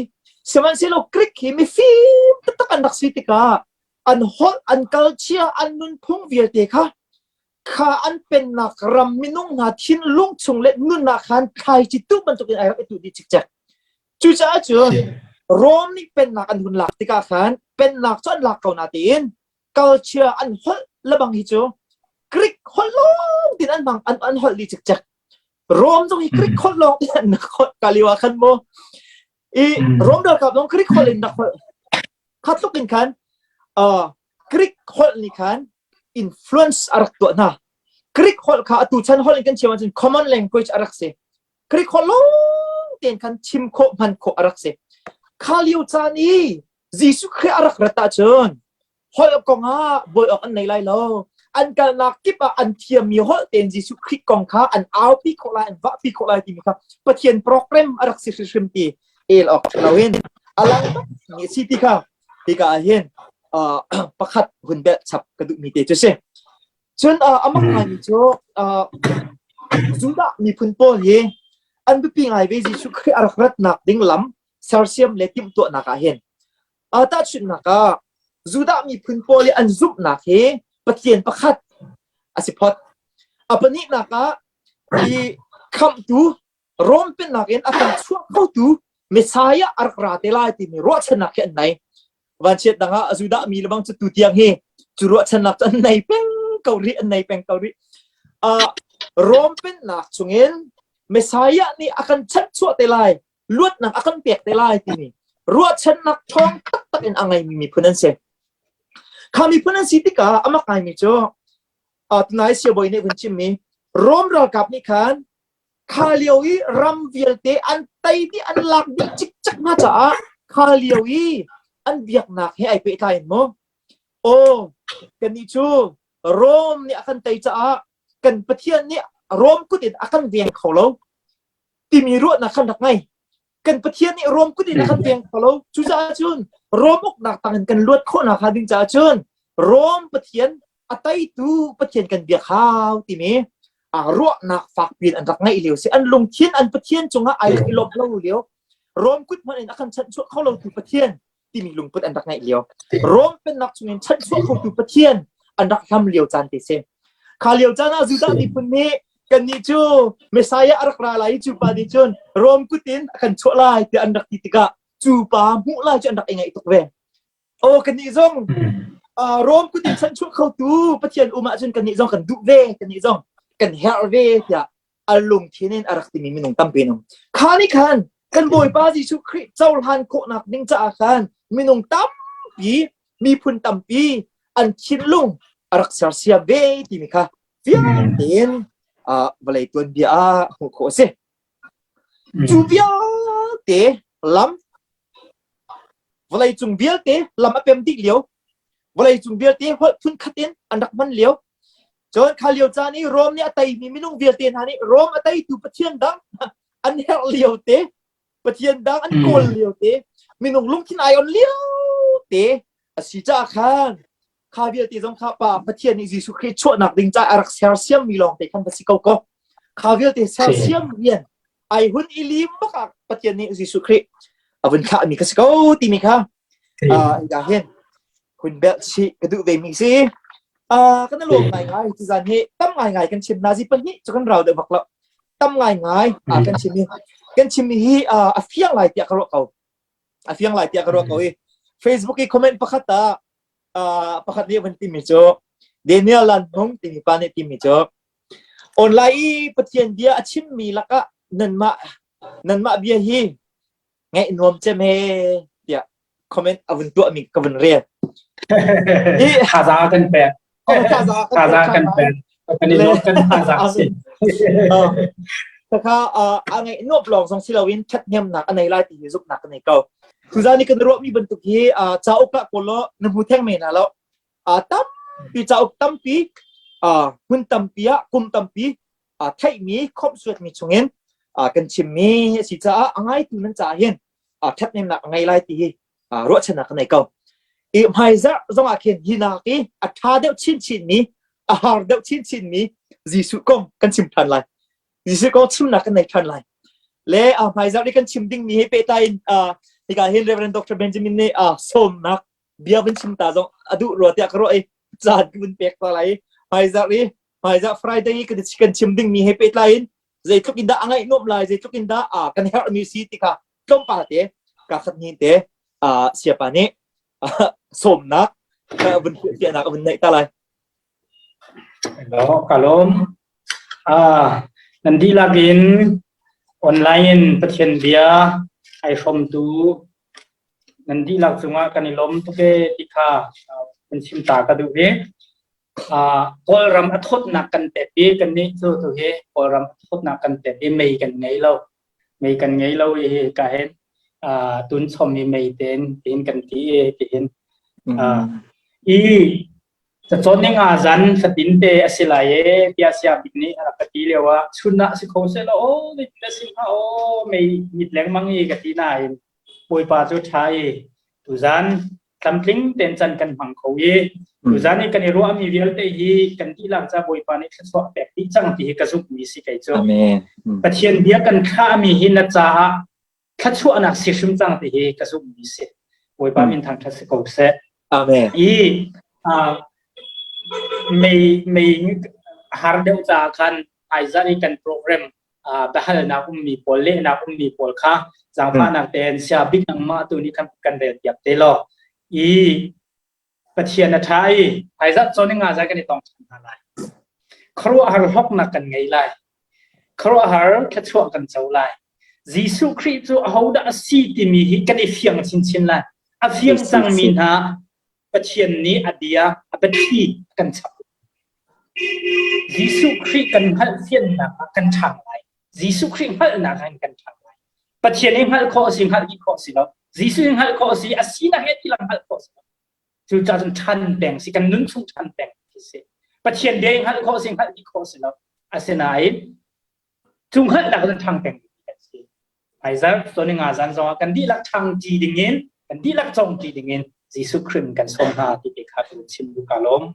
sihmanhsehlaw Greek hi mifim taktak an rak si tikah an holh, an culture, an nunphung vialte kha kha an pennak ram minung hna thinlung chung le nunnak khan thlaici tuh bantukin ai rak i tuh dih cikcek. Cucaah cun Rome nih pennak an hun lak tikah khan pennak cu an lak ko na tiin culture an holh lebang hi cu Greek holh lawng tin an hmang an an holh dih cikcek. Rome zong hi Greek holh lawng tin an holh ka lio ah khan mu. I Rome ralkap zong Greek holh in rak holh. Kha tluk in khan uh, Greek holh nih khan influence a rak tuah hna. Greek holh kha atu chan holh in kan chim ahcun common language a rak si. Greek holh lawng tein khan chim khawh hman khawh a rak si. Kha lio caan i Jesuh Khrih a rak rat ahcun holh kong ah buai awk an nei lai lo. An kalnak kip ah an thiammi holh tein Jesuh Khrih kong kha an aupi khawh lai, an vahpi khawh lai timi kha Pathian program a rak si hrimhrim ti el awk ṭha loin a lang mi a si ti kha hika ah hin pakhat hun belh chap ka duhmi te cu si. Cun a mak ngaimi cu Judah miphun pawl hi an biapi ngai ve Jesuh Khrih a rak ratnak ding lam sersiam le timhtuahnak ah hin. Tahchunhnak ah Judah miphun pawl i an zumhnak hi Pathian pakhat a si phot. A pahnihnak ah hi khamhtu Rom pennak in a kan chuah khotu Messiah a rak ra te lai timi ruahchannak hi an nei. Vanchiat dang ah Judah mi lebang cu tu tiang hi cu ruahchannak cu an nei peng ko rih, an nei peng ko rih. Uh, Rom pennak chungin Messiah nih a kan chanhchuah te lai, luatnak a kan pek te lai timi ruahchannak ṭhawng taktak in a ngeimi miphun an si. Kha miphun an si tikah a mak ngaimi cu uh, tunai siabawi nih vun chimmi Rom ralkap nih khan Kha lio i ram vialte an tei dih an lak dih cikcek hna caah kha lio i an biaknak he ai pehtlai in maw? Aw, kannih cu Rom nih a kan tei caah kan Pathian nih Rom kut in a kan veng kho lo timi ruahnak khan rak ngei. Kan Pathian nih Rom kut in a kan veng kho lo. Cucaah cun Rom uknak tangin kan luat khawhnak hnga ding caah cun Rom Pathian a teitu Pathian kan biak hau timi ruahnak fakpi in an rak ngeih lio si. An lungthin an Pathian cungah ai rak i lawmh lo lio. Rom kut hmanh in a kan chanhchuah kho lotu Pathian timi lungput an rak ngeih lio. Rom pennak chungin chanhchuah khotu Pathian an rak hlam lio caan te si. Kha lio caan ah Judah miphun nih kannih cu Messiah a rak ra lai i cu pa nih cun Rom kut in a kan chuah lai tiah an rak ti tikah cu pa hmuh lai cu an rak i ngaih tuk ve. Aw kannih zong Rom kut in chanchuah khotu Pathian um ahcun kannih zong kan duh ve, kannih zong kan herh ve tiah a lungthin in a rak timi minung tampi an um. Kha nih khan kan Bawipa Jesuh Khrih cohlan khawhnak ding caah khan minung tampi, miphun tampi an thinlung a rak sersiam ve timi kha fiang tein vawlei tuanbia ah hmuh khawh a si. Cu vialte lam vawleicung vialte lam a pem dih lio vawleicung vialte holh phunkhat in an rak hman lio cun kha lio caan i Rom nih a teimi minung vialte hna nih Rom a teitu pathian dang an herh lio te pathian dang an kawl lio te minung lungthin ai on lio te a si caah khan kha vialte zong kha pa Pathian nih Jesuh Khrih chuahnak ding caah a rak sersiammi lawng te khan va si ko ko. Kha vialte sersiam rian ai hun i lim bak ah Pathian nih Jesuh Khrih a vun thlah mi ka si ko timi kha ah hin hun belh chih ka duh ve mi si. Kan lawm ngai ngai ti zan hi tam ngai ngai kan chim nazi pahnih cu kan rau deuh bak lo. Tam ngai ngai kan chim hi kan chim hi a fiang lai tiah ka ruah ko. A fiang lai tiah ka ruah ko i Facebook i comment pakhat ah pakhat nih van timi cu Daniel Lan Hmung timi pa nih timi cu online i Pathian bia a chimmi lakah nanmah nanmah bia hi ngaih nuam cem he tiah comment a vun tuahmi ka vun rel. Thazaang kan pek. Thazaang kan pek. Kan i nuam kan thazaang si. Khakha a ngaih nuap lawng zong si loin ṭhathnemnak a nei lai ti hi zumhnak ka nei ko. Tuzan i kan ruahmi bantuk hi cauk ah kawl law na hmu theng men lo. Tampi cauk tampi hmun tampi ah kum tampi theihmi khawmhsuatmi chungin kan chimmi a si caah a ngaitu nan caah hin ṭhathnemnak a ngei lai ti hi ruahchannak ka nei ko. I hmaizarh zong ah khin hi nak i a ṭha deuh chinchin mi a har deuh chinchin mi Jesuh kong kan chim ṭhan lai. Jesuh kong chimnak kan nei ṭhan lai. Le hmaizarh i kan chim dingmi he pehtlai in hika hin Reverend Dr. Benjamin nih sawmnak bia vun chim ta zong a duh rua tiah ka ruah i caan ka vun pek ta lai i hmaizarh i hmaizarh Friday i kan chim dingmi he pehtlai in zeitluk in dah a ngaih nuam lai zeitluk in dah kan herhmi si ti kha tlawmpal te ka khat ni te siapa nih sawmnak vun fiahnak a vun neih ta lai. Hello, ka lawm. Ah, nan dihlak in online in Pathian bia ai hrawmtu nan dihlak cungah kan i lawm tuk e ti kha kan chim ta ka duh i Kawlram a thawtnak kan pek i kannih cu tu hi Kawlram a thawtnak kan pek i mei kan ngei lo. Mei kan ngei lo i ka hin tun chom i mei ten tiin kan ti i tihin i cacawn ning ah zan fatin te a si lai e tiah sia bik nih a rak ka ti lio ah chun ah si kho seh law aw zeitin a si hnga aw mei mit lengmang i ka ti nain Bawipa cu ṭha i tuzan tlamtling tein can kan hmang kho i tuzan i kan i ruahmi vialte hi kan dihlak ca Bawipa nih thluachuah pek dih cang ti hi ka zumhmi si kei cu. Amen. Pathian bia kan thlahmi hi na caah thluachuahnak si hrim cang ti hi ka zumhmi si. Bawipa min thangṭhat si ko seh. Amen. I mei mei har deuh caah khan aizah i kan program biahalnak ummi pawl lehnak ummi pawl kha zaangfahnak tein sia bik nangmah tu nih khan kan rel piak te law i Pathian a ṭha i aizat cawn nga zai kan i tong ṭhan hna lai khuaruahhar hloknak kan ngei lai khuaruahhar thluachuah kan co lai Jesuh Khrih cu ahodah a si timi hi kan i fiang chinchin lai a fiang cangmi hna Pathian nih a bia a biathli kan chap Jesuh Khrih kan hngalhfiannak ah kan ṭhang lai. Jesuh Khrih hngalhnak ah kan ṭhang lai. Pathian i hngalh khawh a si, hngalh dih khawh a si lo. Jesuh i hngalh khawh a si, a sinak he tilang hngalh khawh a si lo. Cucaah cun ṭhan peng si, kan nun chung ṭhan peng khi si. Pathian bia i hngalh khawh a si, hngalh dih khawh a si lo. Asinain cu hngalhnak cun ṭhang peng kan si. Hmaizarh cawninga zan zongah kan dihlak ṭhangṭi dingin, kan dihlak cawngṭi dingin Jesuh Khrih kan sawm hna ti te kha kan chim duh ka lawm.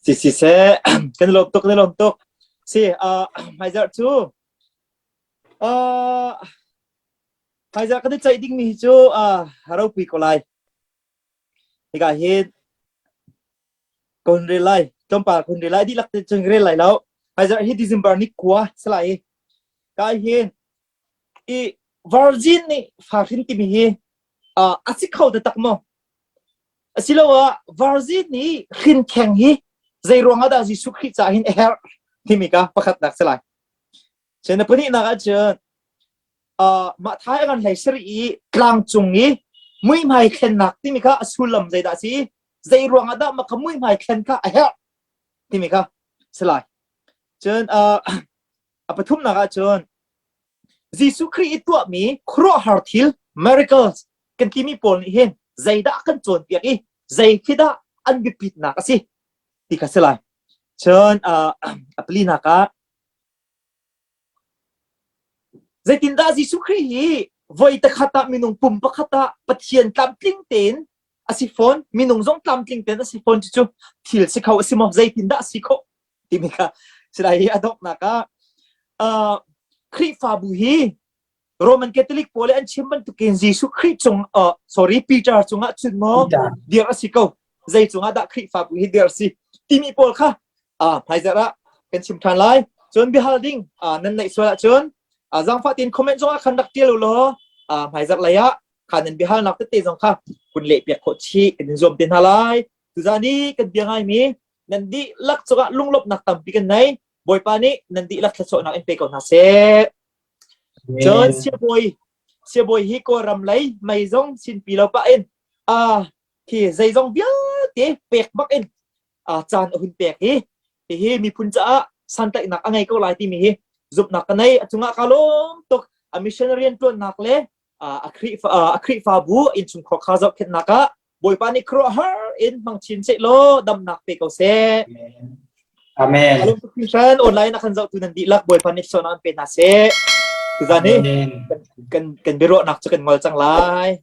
Si si seh, kan lawm tuk, kan lawm tuk. Si, uh, hmaizarh cu, uh, hmaizarh kan i ceih dingmi hi cu uh, ropui ko lai. Hika hin kon rel lai, tlawmpal kon rel lai, dihlak te cun rel lai lo. Hmaizarh hi December ni kua si lai. Ka hin i virgin nih fa hrin timi hi uh, a si kho taktak maw? Asiloah virgin nih hrinkheng hi zei ruangah dah Jesuh Khrih caah hin a herh timi ka pakhatnak si lai. Cun na pahnihnak ahcun uh, mah thai a kan hlei sari i tlangcung i muihmai thlennak timi kha a sullam zeidah a si i zei ruangah dah mah kha muihmai thlen kha a herh timi kha si lai. Cun uh, a pathumnak ahcun Jesuh Khrih i tuahmi khuaruahhar thil miracles kan timi pawl nih hin zeidah kan cawnpiak i zei khi dah an biapitnak a si ti kha si lai. Cun uh, a palinak ah zeitindah Jesuh Khrih hi voi takhat ah minung pum pakhat ah Pathian tlamtling tein a si fawn minung zong tlamtling tein a si fawn cucu thil si kho a si maw zeitindah a si khawh timi kha si lai i a donghnak ah. Uh, Khrihfabu hi Roman Catholic pawl an chim bantukin Jesuh Khrih cung uh, sorry Peter cungah cun maw dir a si ko zei cungah dah Khrihfabu hi dir si timi pawl kha uh, hmaizarh ah kan chim ṭhan lai cun biahal ding uh, nan neih sual ahcun uh, zaangfah tein comment zongah khan rak ṭial u law uh, hmaizarh lei ah kha nan biahalnak tete zong kha kun leh piak khawh chih kan in zuam te hna lai tuzan i kan bia ngaimi nan dihlak cungah lunglawmhnak tampi kan nei Bawipa nih nan dihlak thluachuahnak in pe ko hna seh. Cun siabawi siabawi hi Kawlram lei mei zong sinpi lo pah in a khi zeizong vialte pek bak in a caan a hun pek hi hihi miphun caah santlaihnak a ngei ko lai timi hi zumhnak ka nei a cungah ka lawm tuk a mission riantuannak le a Khrihfa a Khrihfabu innchungkhar kha zohkhenhnak ah Bawipa nih khuaruahhar in hmang chin seh law damnak pe ko seh. Amen. Alung tuk hringhran online a kan zohtu nan dihlak Bawipa nih sawnak an pe hna seh. Tuzan hi kan kan kan biaruahnak cu kan ngol cang lai.